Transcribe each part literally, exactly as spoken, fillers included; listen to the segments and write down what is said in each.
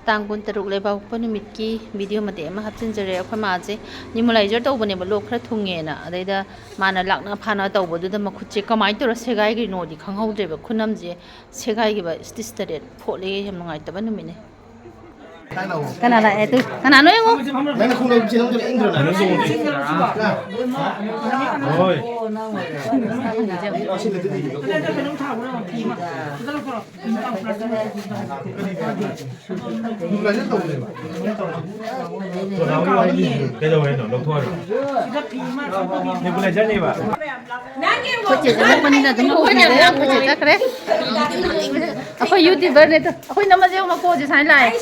ꯇꯥꯡ ꯀꯨꯟꯇꯔꯨꯛ ꯂꯩꯕꯥꯛꯄꯣꯛꯄ ꯅꯨꯃꯤꯠꯀꯤ ꯚꯤꯗꯤꯑꯣ ꯃꯇꯦꯛ ꯑꯃ ꯍꯥꯞꯆꯤꯟꯖꯔꯦ꯫ ꯑꯩꯈꯣꯏ ꯃꯥꯁꯦ ꯅꯤꯃꯣꯂꯥꯏꯖꯔ ꯇꯧꯕꯅꯦꯕ, ꯂꯣꯛ ꯈꯔ ꯊꯨꯡꯉꯦꯅ꯫ ꯑꯗꯩꯗ ꯃꯥꯅ ꯂꯥꯛꯅ ꯐꯥꯅ ꯇꯧꯕꯗꯨꯗ ꯃꯈꯨꯠꯁꯦ ꯀꯃꯥꯏꯅ ꯇꯧꯔ ꯁꯦꯒꯥꯏꯈ꯭ꯔꯤꯅꯣꯗꯤ ꯈꯪꯍꯧꯗ꯭ꯔꯦꯕ꯫ ꯈꯨꯅꯝꯁꯦ ꯁꯦꯒꯥꯏꯈꯤꯕ ꯁ꯭ꯇꯤꯆ ꯇꯔꯦꯠ ꯐꯣꯠꯂꯦ꯫ ꯌꯥꯝ ꯅꯨꯡꯉꯥꯏꯇꯕ ꯅꯨꯃꯤꯠꯅꯦ꯫ ꯀꯅꯥ ꯂꯥꯛꯑꯦ? ꯑꯗꯨ ꯀꯅꯥꯅꯣ ꯌꯦꯡꯉꯣ꯫ ꯅꯪꯅ ꯈꯣꯡꯗ ꯆꯦꯟꯍꯧꯗꯅ ꯏꯟꯗ꯭ꯔꯣ ꯅꯪ? ꯍꯣꯏ꯫ ꯀꯩꯗꯧ ꯍꯥꯏꯅꯣ? ꯂꯧꯊꯣꯛ ꯍꯥꯏꯔꯣ? ꯅꯦꯕꯨꯂꯥꯏꯖꯔꯅꯦꯕ꯫ ꯑꯩꯈꯣꯏ ꯆꯦ ꯆꯪꯉꯛꯄꯅꯤꯅ ꯑꯗꯨꯝ ꯀꯧꯕꯤꯔꯦ꯫ ꯑꯩꯈꯣꯏ ꯆꯦ ꯆꯠꯈ꯭ꯔꯦ꯫ ꯑꯩꯈꯣꯏ ꯌꯨꯇ꯭ꯌꯨꯕꯔꯅꯦ ꯑꯗꯣ꯫ ꯑꯩꯈꯣꯏ ꯅꯝꯃꯁꯦ ꯌꯦꯡꯉꯨ, ꯃꯀꯣꯟꯁꯦ ꯁꯨꯃꯥꯏꯅ ꯂꯥꯛꯑꯦ꯫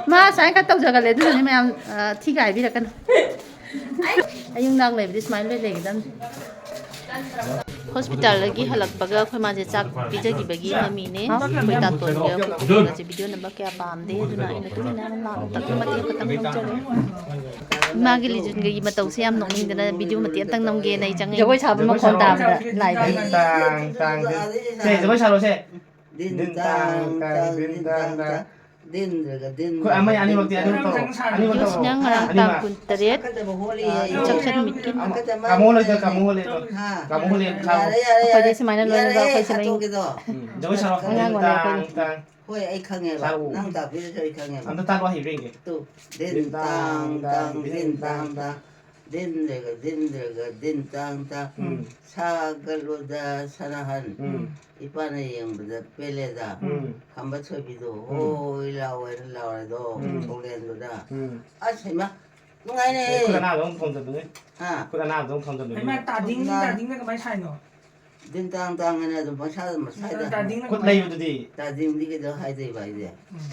ꯃꯥ ꯁꯨꯃꯥꯏꯅ ꯈꯔ ꯇꯧꯖꯒꯜꯂꯦ, ꯑꯗꯨꯅꯅꯦ ꯃꯌꯥꯝ, ꯑ, ꯊꯤꯒ ꯍꯥꯏꯕꯤꯔꯛꯀꯅꯨ꯫ ꯑꯌꯨꯛ ꯅꯨꯡꯗꯥꯡ ꯂꯩꯕꯗꯤ ꯁꯨꯃꯥꯏꯅ ꯂꯣꯏ ꯂꯩꯒꯗꯕꯅꯤ꯫ ꯍꯣꯁꯄꯤꯇꯥꯜꯗꯒꯤ ꯍꯜꯂꯛꯄꯒ ꯑꯩꯈꯣꯏ ꯃꯥꯁꯦ ꯆꯥꯛ ꯄꯤꯖꯈꯤꯕꯒꯤ ꯃꯃꯤꯅꯦ꯫ ꯑꯩꯈꯣꯏ ꯇꯥꯇꯣꯟꯒ ꯑꯩꯈꯣꯏ ꯄꯨꯄꯨꯒꯁꯦ ꯚꯤꯗꯤꯑꯣ ꯅꯝꯕ ꯀꯌꯥ ꯄꯥꯝꯗꯦ, ꯑꯗꯨꯅ ꯑꯩꯅ ꯇꯨꯃꯤꯟꯅ ꯂꯥꯛꯑꯒ ꯃꯇꯦꯛ ꯑꯃꯇꯪ ꯅꯝꯖꯔꯦ꯫ ꯏꯃꯥꯒꯤ ꯂꯤꯖꯨꯟꯒꯒꯤ ꯃꯇꯧꯁꯦ ꯌꯥꯝ ꯅꯣꯛꯅꯤꯡꯗꯅ ꯚꯤꯗꯤꯑꯣ ꯃꯇꯦꯛ ꯑꯃꯇꯪ ꯅꯝꯒꯦꯅ ꯑꯩ ꯆꯪꯉꯛꯏ꯫ ꯖꯒꯣꯏ ꯁꯥꯕ ꯃꯈꯣꯟ ꯇꯥꯕꯗ ꯂꯥꯏꯗ꯫ ꯇꯥꯡ, ꯇꯥꯡ, ꯁꯦ, ꯖꯒꯣꯏ ꯁꯥꯔꯣꯁꯦ꯫ ꯗꯤꯟ ꯇꯥꯡ ꯇꯥꯡ ꯗꯤꯟ ꯇꯥꯡ ꯇꯥꯡ꯫ ꯗꯤꯟ ꯖꯒ ꯗꯤꯟ ꯈꯣꯏ ꯑꯃ ꯖꯒ ꯑꯅꯤꯃꯛꯇꯤ ꯗꯤꯟ ꯑꯗꯨꯝ ꯇꯥꯡ꯫ ꯇꯧꯔꯣ꯫ ꯑꯅꯤꯃꯛ ꯇꯧꯔꯣ꯫ ꯁꯤꯅ ꯉꯔꯥꯡ ꯇꯥꯡ ꯑꯅꯤꯃꯛ꯫ ꯀꯨꯟꯇꯔꯦꯠ, ꯑꯀꯠꯆꯕ ꯍꯣꯜꯂꯤ ꯍꯥꯏꯌꯦ꯫ ꯌꯥꯎꯁꯪ ꯅꯨꯃꯤꯠꯀꯤ꯫ ꯑꯃ-, ꯀꯥꯃꯣ ꯍꯣꯜ ꯂꯩꯗꯣ, ꯀꯥꯃꯣ ꯍꯣꯜ ꯂꯩꯗꯣ꯫ ꯍꯥ꯫ ꯀꯥꯃꯣ ꯍꯣꯜ ꯂꯩꯗꯣ ꯊꯥꯔꯣ꯫ ꯌꯥꯔꯦ, ꯌꯥꯔꯦ, ꯑꯩꯈꯣꯏꯗꯤ ꯍꯥꯠꯇꯣ-, ꯁꯨꯃꯥꯏꯅ ꯂꯣꯏꯅꯕ ꯌꯥꯔꯦ, ꯑꯩꯈꯣꯏꯁꯦ ꯂꯣꯏ ꯍꯥꯠꯇꯣꯛꯀꯦꯗꯣ꯫ ꯎꯝ꯫ ꯖꯒꯣꯏ ꯁꯥꯔꯣ꯫ ꯑꯉꯥꯡ ꯑꯣꯏꯅ ꯑꯩꯈꯣꯏꯗꯤ꯫ ꯇꯥꯡ, ꯇꯥꯡ꯫ ꯍꯣꯏ, ꯑꯩ ꯈꯪꯉꯦꯕ꯫ ꯁꯥꯔꯛꯑꯣ꯫ ꯅꯪ ꯇꯥꯛꯄꯤꯔꯁꯨ ꯑꯩ ꯈꯪꯉꯦꯕ꯫ ꯑꯝꯇ ꯇꯥꯛꯂꯣ ꯍꯩꯕ꯭ꯔꯥ ꯌꯦꯡꯒꯦ꯫ ꯇꯨ, ꯗꯤꯟ ꯗꯤꯟ ꯇꯥꯡ ꯇꯥꯡ ꯇꯥꯡ, ꯗꯤꯟ ꯗꯤꯟ ꯇꯥꯡ ꯇꯥꯡ꯫ ꯇꯥꯡ꯫ ꯗꯤꯟ ꯖꯒ ꯗꯤꯟ ꯖꯒ ꯗꯤꯟ ꯇꯥꯡ ꯇꯥꯡ꯫ ꯎꯝ꯫ ꯁꯥꯒꯠꯂꯨꯗ ꯁꯅꯥꯍꯟ꯫ ꯎꯝ꯫ ꯏꯄꯥꯅ ꯌꯦꯡꯕꯗ ꯄꯦꯜꯂꯦꯗ꯫ ꯎꯝ꯫ ꯈꯝꯕ ꯊꯣꯏꯕꯤꯗꯣ ꯎꯝ꯫ ꯍꯣꯏ ꯂꯥꯎꯋꯦꯅ ꯂꯥꯎꯔꯦꯗꯣ ꯎꯝ꯫ ꯊꯧꯂꯦꯟꯗꯨꯗ꯫ ꯎꯝ꯫ ꯑꯁ ꯍꯩꯃꯥ, ꯅꯨꯡꯉꯥꯏꯅꯦ꯫ ꯈꯨꯠ ꯑꯅꯥꯕꯗ ꯑꯃꯨꯛ ꯊꯣꯝꯖꯤꯜꯂꯨꯅꯦ꯫ ꯍꯥ? ꯈꯨꯠ ꯑꯅꯥꯕꯗ ꯑꯃꯨꯛ ꯊꯣꯝꯖꯤꯜꯂꯨꯅꯦ꯫ ꯍꯩꯃꯥ, ꯇꯥꯗꯤꯡ, ꯇꯥꯗꯤꯡꯅ ꯀꯃꯥꯏꯅ ꯁꯥꯏꯅꯣ? ꯗꯤꯟ ꯇꯥꯡ ꯇꯥꯡ ꯍꯥꯏꯅ ꯑꯗꯨꯝ ꯄꯪꯁꯥꯗ ꯃꯁꯥꯏꯗ꯫ ꯇꯥꯗꯤꯡꯅ ꯈꯨꯠ ꯀꯃꯥꯏꯅ ꯂꯩꯕꯗꯨꯗꯤ? ꯇꯥꯗꯤꯡꯗꯤ ꯀꯩꯗꯧ ꯍꯥꯏꯗꯣꯏꯕ ꯑꯩꯗꯤ? ꯎꯝ꯫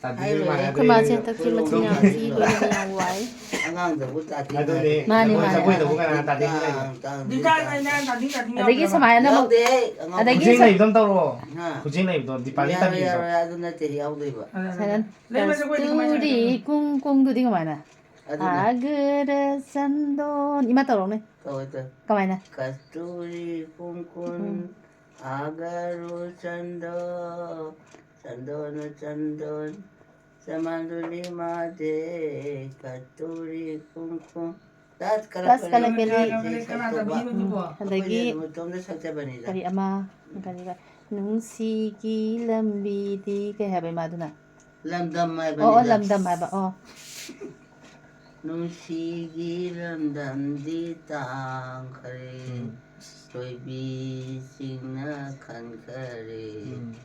ꯇꯥꯗꯤꯡꯗꯤ ꯍꯥꯏꯔꯣꯏ꯫ ꯃꯥꯟꯅꯗꯦ꯫ ꯑꯩꯈꯣꯏ ꯃꯥꯁꯦ ꯍꯟꯗꯛꯇꯤ ꯃꯆꯤꯟ ꯌꯥꯝ ꯊꯤ, ꯂꯣꯏꯅꯕ ꯌꯥꯝ ꯋꯥꯏ꯫ ꯑꯉꯥꯡꯗꯕꯨ ꯇꯥꯗꯤꯡ ꯑꯗꯨꯅꯤ꯫ ꯍꯥꯏꯔꯦ꯫ ꯃꯥꯅꯤ, ꯃꯥꯅꯤ꯫ ꯖꯒꯣꯏꯗꯕꯨ ꯀꯅꯥꯅ ꯇꯥꯗꯤꯡ ꯍꯥꯏꯅꯣ? ꯇꯥꯡ ꯇꯥꯡ ꯗꯤꯟ ꯇꯥꯡ ꯍꯥꯏꯅ ꯇꯥꯗꯤꯡ ꯇꯥꯗꯤꯡ ꯑꯗꯒꯤ ꯌꯥꯎꯗ꯭ꯔꯕ? ꯁꯨꯃꯥꯏꯅ ꯑꯃꯨꯛ ꯌꯥꯎꯗꯦꯍꯦ, ꯑꯉꯥꯡ ꯑꯗꯒꯤ ꯈꯨꯖꯤꯡ ꯁꯨ- ꯂꯩꯕꯗꯣ ꯑꯃ ꯇꯧꯔꯛꯑꯣ꯫ ꯍꯥ꯫ ꯈꯨꯖꯤꯡ ꯂꯩꯕꯗꯣ ꯗꯤꯄꯥꯂꯤ ꯌꯥꯔꯣꯏ, ꯇꯝꯕꯤꯕꯗꯣ꯫ ꯌꯥꯔꯣꯏ, ꯑꯗꯨ ꯅꯠꯇꯦ ꯌꯥꯎꯗꯣꯏꯕ꯫ ꯑꯗꯨ, ꯑꯗꯨ꯫ ꯁꯥꯏꯅꯟ, ꯂꯩꯃ ꯖꯒꯣꯏꯗꯤ ꯀꯃꯥꯏꯅ ꯀꯁꯇꯨꯔꯤ ꯁꯥꯏꯅꯣ? ꯀꯨꯡ ꯀꯨꯡꯗꯨꯗꯤ ꯀꯃꯥꯏꯅ? ꯑꯗꯨꯅꯦ꯫ ꯑꯒꯔ ꯆꯟꯗꯣꯟ꯫ ꯏꯃꯥ ꯇꯧꯔꯛꯎꯅꯦ꯫ ꯇꯧꯋꯦ, ꯇꯧꯋꯦ꯫ ꯀꯃꯥꯏꯅ? ꯀꯁꯇꯨꯔꯤ ꯀꯨꯡꯀꯨꯟ ꯎꯝ꯫ ꯑꯒꯔꯨ ꯆꯟꯗꯣ, ꯆꯟꯗꯣꯅ ꯆꯟꯗꯣꯟ, ꯆꯃꯥꯟꯗꯨꯂꯤ ꯃꯥꯗꯦ, ꯀꯇꯨꯔꯤ ꯀꯨꯝꯀꯨꯝ꯫ Touch ꯀꯂꯛ touch ꯀꯂꯛ ꯀꯂꯤ꯫ ꯀꯂꯤ꯫ ꯀꯅꯥ ꯇꯝꯕꯤꯕꯗꯨꯕꯣ? ꯑꯗꯒꯤ ꯑꯩꯈꯣꯏꯗꯤ ꯃꯇꯣꯝꯗ ꯁꯛꯆꯕꯅꯤꯗ꯫ ꯀꯔꯤ ꯑꯃ, ꯀꯔꯤ, ꯅꯨꯡꯁꯤꯒꯤ ꯂꯝꯕꯤꯗꯤ ꯀꯩ ꯍꯥꯏꯕ ꯏꯃꯥꯗꯨꯅ? ꯂꯝꯗꯝ ꯑꯣ, ꯑꯣ, ꯍꯥꯏꯕꯅꯤꯗ꯫ ꯂꯝꯗꯝ ꯍꯥꯏꯕ, ꯑꯣ꯫ ꯅꯨꯡꯁꯤꯒꯤ ꯂꯝꯗꯝꯗꯤ ꯇꯥꯡꯈ꯭ꯔꯦ, ꯎꯝ꯫ ꯊꯣꯏꯕꯤꯁꯤꯡꯅ ꯈꯟꯈꯔꯦ꯫ ꯎꯝ꯫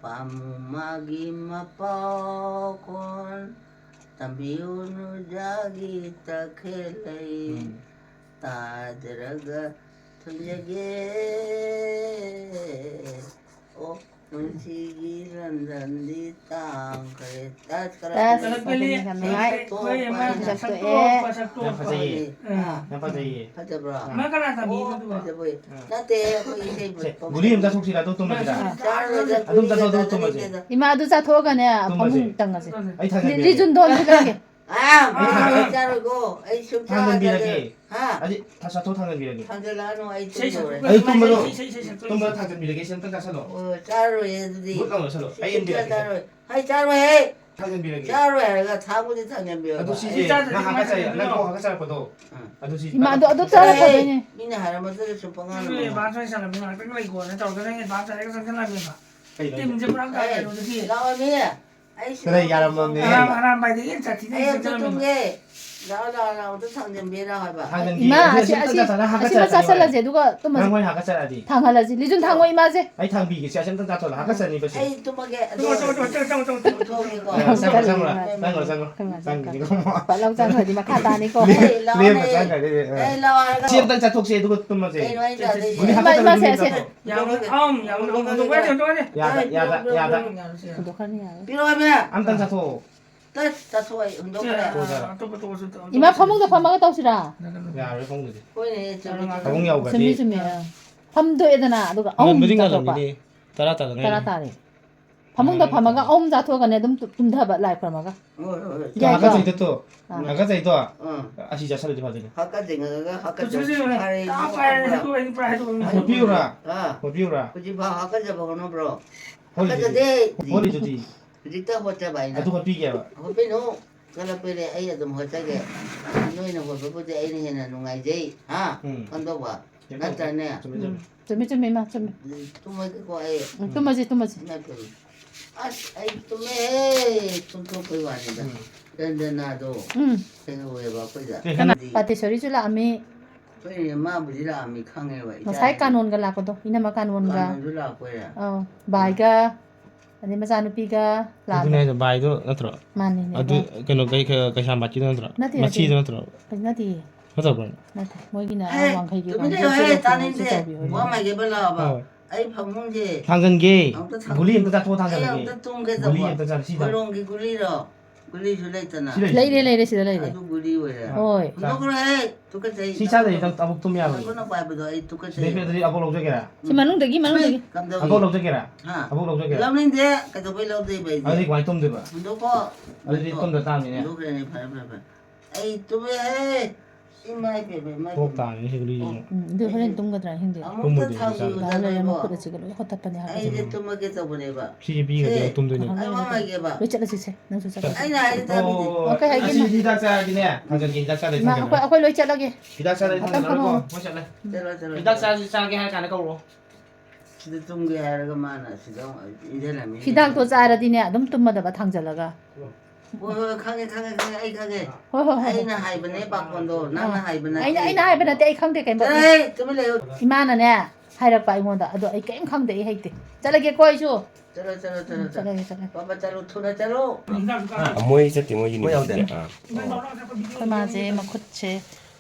ꯄꯥꯝꯃꯨ ꯃꯥꯒꯤ ꯃꯄꯥꯎꯈꯣꯟ, ꯇꯝꯕꯤꯌꯨ ꯅꯨꯖꯥꯒꯤ ꯇꯈꯦꯜꯂꯩ꯫ ꯎꯝ꯫ ꯇꯥꯗꯔꯒ ꯊꯨꯝꯖꯒꯦ꯫ ꯑꯣ, ꯅꯨꯡꯁꯤꯒꯤ ꯂꯝꯗꯝꯗꯤ ꯇꯥꯡꯈ꯭ꯔꯦ꯫ Touch ꯀꯂꯛ touch ꯀꯂꯛ ꯀꯂꯤ꯫ ꯀꯂꯤ꯫ ꯌꯥꯝ ꯅꯨꯡꯉꯥꯏ꯫ ꯑꯩꯈꯣꯏ ꯑꯃ ꯁꯛꯇꯣꯛꯑꯣ, ꯁꯛꯇꯣꯛꯑꯣ꯫ ꯌꯥꯝ ꯐꯖꯩꯌꯦ꯫ ꯑꯥ꯫ ꯌꯥꯝ ꯐꯖꯩꯌꯦ꯫ ꯐꯖꯕ꯭꯭ꯔꯣ? ꯑꯃ ꯀꯅꯥ ꯇꯝꯕꯤꯕꯗꯨꯕꯣ? ꯐꯖꯕꯣꯏ꯫ ꯑꯥ꯫ ꯅꯠꯇꯦ, ꯑꯩꯈꯣꯏ ꯏꯁꯩ ꯁꯦ, ꯄꯛꯄ ꯒꯨꯂꯤ ꯑꯃ ꯆꯥꯊꯣꯛꯁꯤꯔꯥ? ꯑꯗꯨ ꯇꯨꯝꯃꯁꯤꯔꯥ? ꯆꯥꯔꯣꯏꯗ, ꯑꯗꯨꯝ ꯆꯥꯊꯣꯛꯑꯣ, ꯑꯗꯨꯝ ꯇꯨꯝꯃꯁꯦ꯫ ꯆꯥꯅꯤꯡꯗꯦꯗ꯫ ꯏꯃꯥ, ꯑꯗꯨ ꯆꯥꯊꯣꯛꯑꯒꯅꯦ, ꯇꯨꯝꯃꯁꯦ꯫ ꯐꯃꯨꯡ ꯇꯪꯉꯁꯦ꯫ ꯑꯩ ꯊꯥꯡꯒꯠꯄꯤꯔꯒꯦ꯫ ꯂꯤꯖꯨꯟꯗꯣꯟ ꯍꯥꯏꯔꯛꯀꯦ꯫ ꯑꯥ, ꯑꯩ ꯊꯥꯡꯒꯠ-, ꯑꯩ ꯆꯥꯔꯣꯏꯀꯣ꯫ ꯑꯩ ꯁꯨꯡꯆꯥ ꯊꯥꯡꯒꯠꯄꯤꯔꯒꯦ꯫ ꯆꯥꯗꯦ꯫ ꯍꯥ? ꯑꯗꯤ, ꯊ-, ꯆꯥꯊꯣꯛ ꯊꯥꯡꯒꯠꯄꯤꯔꯒꯦ꯫ ꯊꯥꯡꯖꯜꯂꯛꯑꯅꯨ, ꯑꯩ ꯏꯁꯩ ꯇꯨꯝꯗꯧꯔꯦ꯫ ꯁꯛꯄ ꯑꯩ ꯇꯨꯝꯕꯗꯣ, ꯏꯁꯩ, ꯏꯁꯩ ꯁꯛꯄ ꯇꯨꯝꯕꯗ ꯏꯁꯩ꯫ ꯊꯥꯡꯖꯟꯕꯤꯔꯒꯦ, ꯁꯤ ꯑꯝꯇꯪ ꯆꯥꯁꯜꯂꯣ꯫ ꯑꯣ, ꯆꯥꯔꯣꯏꯌꯦ ꯑꯗꯨꯗꯤ꯫ ꯃꯨꯠ ꯂꯥꯎꯅ ꯆꯥꯁꯜꯂꯣ꯫ ꯑꯩ ꯁꯨꯡꯆꯥ ꯌꯦꯟꯕꯤꯔꯒꯦ꯫ ꯆꯥꯔꯣꯏ꯫ ꯍꯩ, ꯆꯥꯔꯣꯏꯍꯦ꯫ ꯊꯥꯡꯖꯟꯕꯤꯔꯒꯦ꯫ ꯆꯥꯔꯣꯏ ꯍꯥꯏꯔꯒ ꯊꯥꯡꯕꯨꯗꯤ ꯊꯥꯡꯖꯟꯕꯤꯌꯣ꯫ ꯑꯗꯨ ꯁꯤꯁꯦ ꯁꯤ ꯆꯥꯗ꯭ꯔꯗꯤ ꯅꯪ ꯀꯃꯥꯏꯅ ꯍꯥꯀꯠꯆꯩ, ꯅꯪ ꯊꯥꯡꯖꯟꯗꯣꯏꯅꯣ? ꯈꯣꯡ ꯍꯥꯀꯠꯆꯔꯛꯄꯗꯣ꯫ ꯎꯝ꯫ ꯑꯗꯨ ꯁꯤ ꯏꯃꯥ, ꯑꯗꯨ, ꯑꯗꯨ ꯆꯥꯔ ꯆꯥꯔꯣꯏꯍꯦ꯫ ꯐꯗꯣꯏꯅꯦ꯫ ꯃꯤꯅ ꯍꯥꯏꯔꯝꯕꯗꯨꯗ ꯁꯨꯝ ꯄꯉꯥꯡ ꯅꯪ ꯉꯥꯡꯕ꯫ ꯕꯥꯟ ꯁ꯭ꯋꯥꯏ ꯁꯥꯟꯅꯕꯅꯤ, ꯉꯥꯏꯍꯥꯛꯇꯪ ꯂꯩꯀꯣꯅ ꯇꯧꯔꯒ ꯅꯪ ꯑꯦꯗꯚꯥꯟꯁ ꯍꯥꯏꯔꯒ ꯆꯪꯁꯤꯜꯂꯛꯑꯃꯦꯕ꯫ ꯀꯩꯅꯣ? ꯇꯤꯝꯁꯦ ꯄꯨꯔꯥ ꯑꯦ, ꯀꯥꯏꯔꯦ ꯍꯧꯖꯤꯛꯇꯤ꯫ ꯂꯥꯛꯑꯣꯅꯦ꯫ ꯑꯩ ꯀꯗꯥꯏ ꯌꯥꯔꯝꯃꯕꯅꯦ? ꯑꯔꯥꯝ-, ꯑꯔꯥꯝꯕꯥꯏꯗꯒꯤ ꯍꯦꯟꯅ ꯁꯥꯊꯤꯅ ꯑꯩ ꯑꯝꯇ ꯆꯪꯁꯤꯜꯂꯛꯑꯃꯦꯕ꯫ ꯇꯨꯝꯒꯦ꯫ ꯂꯥꯛꯑꯣ, ꯂꯥꯛꯑꯣ, ꯂꯥꯛꯑꯣ, ꯑꯝꯇ ꯊꯥꯡꯖꯟꯕꯤꯔꯣ ꯍꯥꯏꯕ꯫ ꯊꯥꯡꯖꯟꯕꯤꯒꯦ꯫ ꯏꯃꯥ, ꯑꯁꯤ ꯑꯁꯤ, ꯑꯝꯇ ꯑꯁꯤ, ꯆꯥꯊꯣꯛꯑꯣ, ꯑꯁꯤꯃ ꯍꯥꯀꯠꯆꯔꯛꯀꯅꯤ ꯆꯥꯁꯤꯜꯂꯁꯦ, ꯍꯣꯔꯦꯟ꯫ ꯑꯗꯨꯒ ꯇꯨꯝꯃꯁꯦ꯫ ꯅꯪ ꯍꯣꯔꯦꯟ ꯍꯥꯀꯠꯆꯔꯛꯑꯗꯤ꯫ ꯊꯥꯡꯍꯜꯂꯁꯤ꯫ ꯂꯤꯖꯨꯟ ꯊꯥꯡꯉꯣ, ꯏꯃꯥꯁꯦ꯫ ꯑꯩ ꯊꯥꯡꯕꯤꯒꯦ, ꯁꯤ ꯑꯁꯤ ꯑꯝꯇ ꯆꯥꯊꯣꯛꯑꯣ, ꯍꯥꯀꯠꯆꯅꯤꯕ ꯁꯤ꯫ ꯇꯨꯝꯃꯣ, ꯇꯨꯝꯃꯣ, ꯇꯨꯝꯃꯣ, ꯇꯨꯝꯃꯣ, ꯇꯨꯝꯃꯣ, ꯇꯨꯝꯃꯣ꯫ ꯊꯣꯛꯑꯒꯦꯀꯣ꯫ ꯑ, ꯆꯪꯈ꯭ꯔꯣ, ꯆꯪꯈ꯭ꯔꯣ꯫ ꯆꯪꯈ꯭ꯔꯣ, ꯆꯪꯈ꯭ꯔꯣ꯫ ꯆꯪꯈ꯭ꯔꯣ, ꯆꯪꯈ꯭ꯔꯣ꯫ ꯆꯪꯈ꯭ꯔꯣ꯫ ꯆꯪꯈ꯭ꯔꯣ꯫ ꯄꯠ ꯂꯥꯎ ꯆꯪꯈ꯭ꯔꯗꯤ ꯃꯈꯥ ꯇꯥꯅꯤꯀꯣ꯫ ꯂꯦꯝ-, ꯑꯩ ꯂꯥꯛꯑꯣꯅꯦ꯫ ꯂꯦꯝꯅ ꯆꯪꯈ꯭ꯔꯗꯤ, ꯑ꯫ ꯑꯩ ꯂꯥꯛꯑꯣ ꯍꯥꯏꯔꯒ ꯁꯤ ꯑꯝꯇꯪ ꯆꯥꯊꯣꯛꯁꯦ, ꯑꯗꯨꯒ ꯇꯨꯝꯃꯁꯦ꯫ ꯀꯩꯅꯣ ꯑꯩꯅ ꯆꯥꯗꯣꯏꯁꯦ? ꯒꯨꯂꯤ ꯏꯃꯥ, ꯍꯥꯞꯄꯗ ꯏꯃꯥꯁꯦ, ꯒꯨꯂꯤ ꯑꯁꯦ꯫ ꯆꯥꯊꯣꯛ꯫ ꯌꯥꯎ-, ꯑꯝ, ꯌꯥꯎ-, ꯍꯨꯟꯗꯣꯛꯄ ꯌꯥꯗꯦ, ꯍꯨꯟꯗꯣꯛꯄ ꯌꯥꯗꯦ꯫ ꯌꯥꯗ, ꯌꯥꯗ, ꯌꯥꯗ꯫ ꯍꯨꯟꯗꯣꯛꯈ꯭ꯔꯅꯤ ꯌꯥꯔꯣꯏ꯫ ꯄꯤꯔꯛꯑꯣ, ꯏꯃꯥ꯫ ꯑꯝꯇꯪ ꯆꯥꯊꯣꯛꯑꯣ꯫ ꯇꯠ, ꯆꯥꯊꯣꯛꯑꯣ, ꯑꯩ ꯍꯨꯟꯗꯣꯛꯈ꯭ꯔꯦ꯫ ꯁꯦ, ꯑꯇꯣꯞꯄ ꯇꯣꯛꯑꯁꯤ, ꯇꯣꯛꯑꯁꯤ꯫ ꯏꯃꯥ, ꯐꯃꯨꯡꯗ ꯐꯝꯃꯒ ꯇꯧꯁꯤꯔꯥ? ꯌꯥꯔꯣꯏ, ꯐꯃꯨꯡꯗꯗꯤ꯫ ꯍꯣꯏꯅꯦ, ꯆꯨꯝꯃꯤ, ꯆꯨꯝꯃꯤ꯫ ꯐꯃꯨꯡ ꯌꯥꯎꯈ꯭ꯔꯗꯤ꯫ ꯆꯨꯝꯃꯤ, ꯆꯨꯝꯃꯤ, ꯑꯥ꯫ ꯐꯝꯗꯣꯛꯑꯦꯗꯅ, ꯑꯗꯨꯒ ꯑꯍꯨꯝ ꯉꯟꯕꯨꯗꯤ ꯆꯥꯊꯣꯛꯄ꯫ ꯉꯜꯂꯝꯒꯤꯅꯤ꯫ ꯇꯔꯥ ꯇꯥꯗ ꯉꯥꯏꯔꯤ꯫ ꯇꯔꯥ ꯇꯥꯔꯦ꯫ ꯐꯃꯨꯡꯗ ꯐꯝꯃꯒ ꯑꯍꯨꯝ ꯆꯥꯊꯣꯛꯑꯒꯅꯦ ꯑꯗꯨꯝ ꯇꯨ-, ꯇꯨꯝꯊꯕ ꯂꯥꯏ ꯈꯨꯔꯝꯃꯒ꯫ ꯍꯣꯏ, ꯍꯣꯏ, ꯍꯣꯏ꯫ ꯌꯥꯏꯀꯣ? ꯍꯥꯀꯠꯆꯩꯗꯣ ꯇꯣ꯫ ꯑꯥ꯫ ꯍꯥꯀꯠꯆꯩꯗꯣ꯫ ꯑꯥ꯫ ꯑꯁꯤ ꯆꯥꯁꯜꯂꯗꯤ ꯐꯗꯣꯏꯅꯦ꯫ ꯍꯥꯀꯠꯆꯩꯉꯒ ꯍꯥꯀꯠꯆꯩ꯫ ꯍꯥꯏꯔꯦ, ꯇꯥ ꯏꯕꯨꯡꯉꯣ, ꯄꯥꯏꯔꯦ, ꯈꯪꯕ꯭ꯔꯥ? ꯍꯥꯏꯗꯣꯛꯑꯣ, ꯄꯥꯏꯔꯦ, ꯍꯥꯏꯗꯣꯛꯑꯣ꯫ ꯍꯣꯠꯄꯤꯌꯨꯔꯥ? ꯑꯥ꯫ ꯍꯣꯠꯄꯤꯌꯨꯔꯥ? ꯍꯧꯖꯤꯛꯐꯥꯎ ꯍꯥꯀꯠꯆꯕ ꯍꯧꯅꯕ꯭ꯔꯣ? ꯍꯣꯠꯂꯤꯗꯨꯗꯤ꯫ ꯍꯥꯀꯠꯆꯗꯦ꯫ ꯍꯣꯠꯂꯤꯗꯨꯗꯤ꯫ ꯍꯧꯖꯤꯛꯇ ꯍꯣꯠꯆꯕ ꯑꯩꯅ꯫ ꯑꯗꯨ ꯍꯣꯠꯄꯤꯒꯦꯕ꯫ ꯍꯣꯠꯄꯤꯅꯨ꯫ ꯀꯜꯂꯛꯄꯩꯅꯦ, ꯑꯩ ꯑꯗꯨꯝ ꯍꯣꯠꯆꯒꯦ꯫ ꯅꯣꯏꯅ ꯍꯣꯠꯄꯕꯨꯗꯤ ꯑꯩꯅ ꯍꯦꯟꯅ ꯅꯨꯡꯉꯥꯏꯖꯩ꯫ ꯍꯥ? ꯎꯝ꯫ ꯈꯪꯗꯧꯕ꯫ ꯀꯩꯝ ꯇꯧꯔꯣꯏ꯫ ꯅꯠꯇ꯭ꯔꯅꯦ? ꯆꯨꯝꯃꯦ, ꯎꯝ꯫ ꯆꯨꯝꯃꯦ꯫ ꯆꯨꯝꯃꯦ, ꯆꯨꯝꯃꯦ, ꯏꯃꯥ, ꯆꯨꯝꯃꯦ꯫ ꯇꯨꯝꯃꯒꯦꯀꯣ ꯑꯩ꯫ ꯎꯝ, ꯇꯨꯝꯃꯁꯤ, ꯇꯨꯝꯃꯁꯤ꯫ ꯏꯃꯥ ꯏꯕꯦꯝꯃ꯫ ꯑꯁ, ꯑꯩ ꯇꯨꯝꯃꯦꯍꯦ꯫ ꯇꯨꯝꯊꯣꯛꯄꯩ ꯋꯥꯅꯤꯗ꯫ ꯎꯝ꯫ ꯔꯟꯖꯅꯥꯗꯣ ꯎꯝ꯫ ꯂꯩꯍꯧꯋꯦꯕ ꯑꯩꯈꯣꯏꯗ꯫ ꯀꯩ ꯍꯥꯏꯅꯣ? ꯑꯗꯨꯗꯤ ꯄꯥꯇꯦꯁꯣꯔꯤꯁꯨ ꯂꯥꯛꯑꯝꯃꯤ꯫ ꯑꯩꯈꯣꯏ ꯃꯥꯕꯨꯗꯤ ꯂꯥꯛꯑꯝꯃꯤ ꯈꯪꯉꯦꯕ, ꯉꯁꯥꯏ ꯏꯆꯥꯅꯗꯤ꯫ ꯀꯥꯅꯣꯟꯒ ꯂꯥꯛꯄꯗꯣ, ꯏꯅꯝꯃ ꯀꯥꯅꯣꯟꯒ꯫ ꯀꯥꯅꯣꯟꯁꯨ ꯂꯥꯛꯄꯩꯔꯥ? ꯑꯧ, ꯕꯥꯏꯒ, ꯑꯗꯩ ꯃꯆꯥꯅꯨꯄꯤꯒ ꯑꯗꯨꯅꯦ ꯂꯥꯛꯑꯝꯃꯤ꯫ ꯍꯥꯏꯁꯦ, ꯕꯥꯏꯗꯣ ꯅꯠꯇ꯭ꯔꯣ? ꯃꯥꯅꯤꯅꯦ, ꯑꯗꯨ ꯕꯥꯏ꯫ ꯀꯩꯅꯣ, ꯀꯩ, ꯀꯩ, ꯀꯩꯁꯥꯝꯄꯥꯠꯀꯤꯗꯣ ꯅꯠꯇ꯭ꯔꯣ? ꯅꯠꯇꯦ, ꯅꯠꯇꯦ꯫ ꯃꯆꯤꯗꯣ ꯅꯠꯇ꯭ꯔꯣ? ꯅꯠꯇꯦ꯫ ꯅꯠꯇꯕ꯭ꯔꯣ? ꯅꯠꯇꯦ, ꯃꯣꯏꯒꯤꯅ ꯍꯦ, ꯋꯥꯡꯈꯩꯒꯤ ꯇꯨꯃꯤꯟ ꯀꯥꯡꯕꯨ ꯂꯩꯌꯨꯍꯦ, ꯁꯦ ꯇꯥꯅꯤꯡꯗꯦ꯫ ꯇꯧꯕꯤꯌꯣ꯫ ꯋꯥ ꯃꯥꯏꯒꯦꯕ ꯂꯥꯛꯑꯕ? ꯍꯣꯏ꯫ ꯑꯩ ꯐꯃꯨꯡꯁꯦ ꯊꯥꯡꯖꯟꯒꯦ꯫ ꯑꯃꯨꯛꯇ ꯊꯥꯡ-, ꯒꯨꯂꯤ ꯑꯝꯇ ꯆꯥꯊꯣꯛꯑ ꯑꯩ ꯊꯥꯡꯖꯜꯂꯒꯦ꯫ ꯑꯝꯇ ꯇꯨꯝꯒꯦ ꯒꯨꯂꯤ ꯇꯧꯕ꯫ ꯑꯝꯇ ꯆꯥ-, ꯁꯤꯗ꯫ ꯍꯣꯏꯔꯣꯡꯒꯤ ꯒꯨꯂꯤꯔꯣ? ꯒꯨꯂꯤꯁꯨ ꯂꯩꯇꯅ꯫ ꯁꯤ ꯂꯩ꯫ ꯂꯩꯔꯦ, ꯂꯩꯔꯦ, ꯁꯤꯗ ꯂꯩꯔꯦ꯫ ꯑꯗꯨ ꯒꯨꯂꯤ ꯑꯣꯏꯔꯦ꯫ ꯍꯣꯏ꯫ ꯍꯨꯟꯗꯣꯛꯈ꯭ꯔꯣꯍꯦ, ꯇꯨꯀꯠꯆꯩ꯫ ꯁꯤ ꯆꯥꯗ꯭ꯔꯗꯤ ꯅꯪ ꯑꯃꯨꯛ ꯇꯨꯝ ꯌꯥꯔꯣꯏ꯫ ꯅꯈꯨꯠꯅ ꯄꯥꯏꯕꯗꯣ ꯑꯩ ꯇꯨꯀꯠꯆꯩ꯫ ꯁꯤꯗꯩ ꯄꯤꯔꯛꯑꯗꯤ ꯑꯕꯣꯛ ꯂꯧꯖꯒꯦꯔꯥ? ꯁꯤ ꯃꯅꯨꯡꯗꯒꯤ, ꯃꯅꯨꯡꯗꯒꯤ꯫ ꯀꯝꯗꯧꯏ? ꯑꯕꯣꯛ ꯂꯧꯖꯒꯦꯔꯥ? ꯍꯥ? ꯑꯕꯣꯛ ꯂꯧꯖꯒꯦꯔꯥ? ꯂꯧꯅꯤꯡꯗꯦ, ꯀꯩꯗꯧꯕꯩ ꯂꯧꯗꯣꯏꯕ ꯑꯩꯗꯤ? ꯑꯗꯨꯗꯤ ꯀꯃꯥꯏꯅ ꯇꯨꯝꯗꯣꯏꯕ? ꯍꯨꯟꯗꯣꯛꯀꯣ꯫ ꯑꯗꯨꯗꯤ ꯍꯨꯟꯗꯣꯛꯀꯣ꯫ ꯇꯨꯝꯗ ꯇꯥꯕꯅꯤꯅꯦ꯫ ꯍꯨꯟꯗꯣꯛꯈ꯭ꯔꯦꯅꯦ, ꯐꯔꯦ, ꯐꯔꯦ, ꯐꯔꯦ꯫ ꯑꯩ ꯇꯨꯝꯃꯦꯍꯦ꯫ ꯏꯃꯥ ꯏꯕꯦꯝꯃ, ꯏꯃꯥ ꯀꯣꯛ ꯏꯕꯦꯝꯃ꯫ ꯇꯥꯔꯦ ꯁꯤ ꯒꯨꯂꯤꯁꯤꯅ꯫ ꯎꯝ, ꯑꯗꯨ ꯍꯣꯔꯦꯟ ꯇꯨꯝꯒꯗ꯭ꯔꯥ ꯈꯪꯗꯦ꯫ ꯑꯃꯨꯛꯇ ꯇꯨꯝꯃꯣꯏꯗꯣꯏꯅꯤ ꯊꯥꯡꯕꯤꯌꯨ꯫ ꯏꯆꯥ꯫ ꯗꯥ ꯂꯩꯔ ꯅꯣꯏꯕꯣ꯫ ꯃꯈꯨꯠ ꯑꯁꯤꯒ ꯂꯣꯏ ꯍꯣꯠꯇꯠꯄꯅꯦ ꯍꯥꯏꯕ꯫ ꯑꯩꯁꯦ ꯇꯨꯝꯃꯒꯦ ꯇꯧꯕꯅꯦꯕ꯫ ꯁꯤꯁꯦ ꯄꯤꯈ꯭ꯔꯗꯤ ꯁꯦ, ꯑꯃꯨꯛ ꯇꯨꯝꯗꯣꯏꯅꯦ꯫ ꯑꯩ ꯃꯃꯥꯏꯒꯦꯕ꯫ ꯂꯣꯏ ꯆꯠꯂꯁꯤ ꯁꯦ, ꯅꯪꯁꯨ ꯆꯠꯂꯣ꯫ ꯑꯩꯅ ꯍꯥꯏꯔꯤ ꯇꯥꯕꯤꯗꯦ꯫ ꯑꯣ, ꯑꯣ, ꯑꯣ꯫ ꯑꯣꯀꯦ, ꯍꯥꯏꯒꯦ, ꯑꯁꯤ ꯏꯃꯥ꯫ ꯍꯤꯗꯥꯛ ꯆꯥꯔꯗꯤꯅꯦ, ꯊꯥꯡꯖꯟꯒꯦ, ꯍꯤꯗꯥꯛ ꯆꯥꯗ꯭ꯔꯗꯤ ꯏꯃꯥ, ꯊꯥꯡꯖꯜꯂꯣ꯫ ꯑꯩꯈꯣꯏ, ꯑꯩꯈꯣꯏ ꯂꯣꯏ ꯆꯠꯂꯒꯦ꯫ ꯍꯤꯗꯥꯛ ꯆꯥꯗ꯭ꯔꯗꯤ ꯉꯥꯛꯇꯪ ꯊꯥꯡꯖꯜꯂꯣ꯫ ꯐꯝꯃꯣ꯫ ꯍꯣꯏ, ꯆꯠꯂꯦ꯫ ꯆꯠꯂꯣ, ꯆꯠꯂꯣ, ꯍꯤꯗꯥꯛ ꯆꯠꯂꯣ꯫ ꯆꯥꯁꯤ, ꯆꯥꯒꯦ ꯍꯥꯏꯔ ꯀꯥꯟꯗ ꯀꯧꯔꯛꯑꯣ꯫ ꯁꯤꯗ ꯇꯨꯝꯒꯦ ꯍꯥꯏꯔꯒ ꯃꯥꯅ ꯁꯤꯗ ꯑꯃꯨꯛ ꯏꯟꯖꯜꯂꯝꯃꯤ꯫ ꯍꯤꯗꯥꯛꯇꯣ ꯆꯥꯔꯗꯤꯅꯦ, ꯑꯗꯨꯝ ꯇꯨꯝꯃꯗꯕ ꯊꯥꯡꯖꯜꯂꯒ꯫ ꯍꯣꯏ, ꯍꯣꯏ, ꯈꯪꯉꯦ, ꯈꯪꯉꯦ, ꯈꯪꯉꯦ, ꯑꯩ ꯈꯪꯉꯦ꯫ ꯍꯣꯏ, ꯍꯣꯏ, ꯍꯣꯏ, ꯍꯣꯏ꯫ ꯑꯩꯅ ꯍꯥꯏꯕꯅꯦ ꯄꯥꯈꯣꯟꯗꯣ, ꯅꯪꯅ ꯑꯥ꯫ ꯍꯥꯏꯕ ꯅꯠꯇꯦ꯫ ꯑꯩꯅ, ꯑꯩꯅ ꯍꯥꯏꯕ ꯅꯠꯇꯦ, ꯑꯩ ꯈꯪꯗꯦ ꯀꯩꯝꯇ꯫ ꯆꯠꯂꯣꯍꯦ, ꯇꯨꯃꯤꯟ ꯂꯩꯌꯨ꯫ ꯏꯃꯥꯅꯅꯦ ꯍꯥꯏꯔꯛꯄ ꯑꯩꯉꯣꯟꯗ, ꯑꯗꯣ ꯑꯩ ꯀꯩꯝ ꯈꯪꯗꯦ, ꯑꯩ ꯍꯩꯇꯦ꯫ ꯆꯠꯂꯒꯦꯀꯣ ꯑꯩꯁꯨ꯫ ꯆꯠꯂꯣ, ꯆꯠꯂꯣ, ꯆꯠꯂꯣ, ꯎꯝ, ꯆꯠꯂꯣ꯫ ꯆꯠꯂꯒꯦ, ꯆꯠꯂꯒꯦ꯫ ꯄꯥꯄꯥ, ꯆꯠꯂꯣ, ꯊꯨꯅ ꯆꯠꯂꯣ꯫ ꯑ, ꯃꯣꯏ ꯆꯠꯇꯦ, ꯃꯣꯏꯒꯤ ꯃꯣꯏ ꯌꯥꯎꯗꯦ꯫ ꯅꯨꯄꯤꯗꯨꯗꯤ꯫ ꯑꯥ꯫ ꯑꯩꯈꯣꯏ ꯃꯥꯁꯦ ꯃꯈꯨꯠꯁꯦ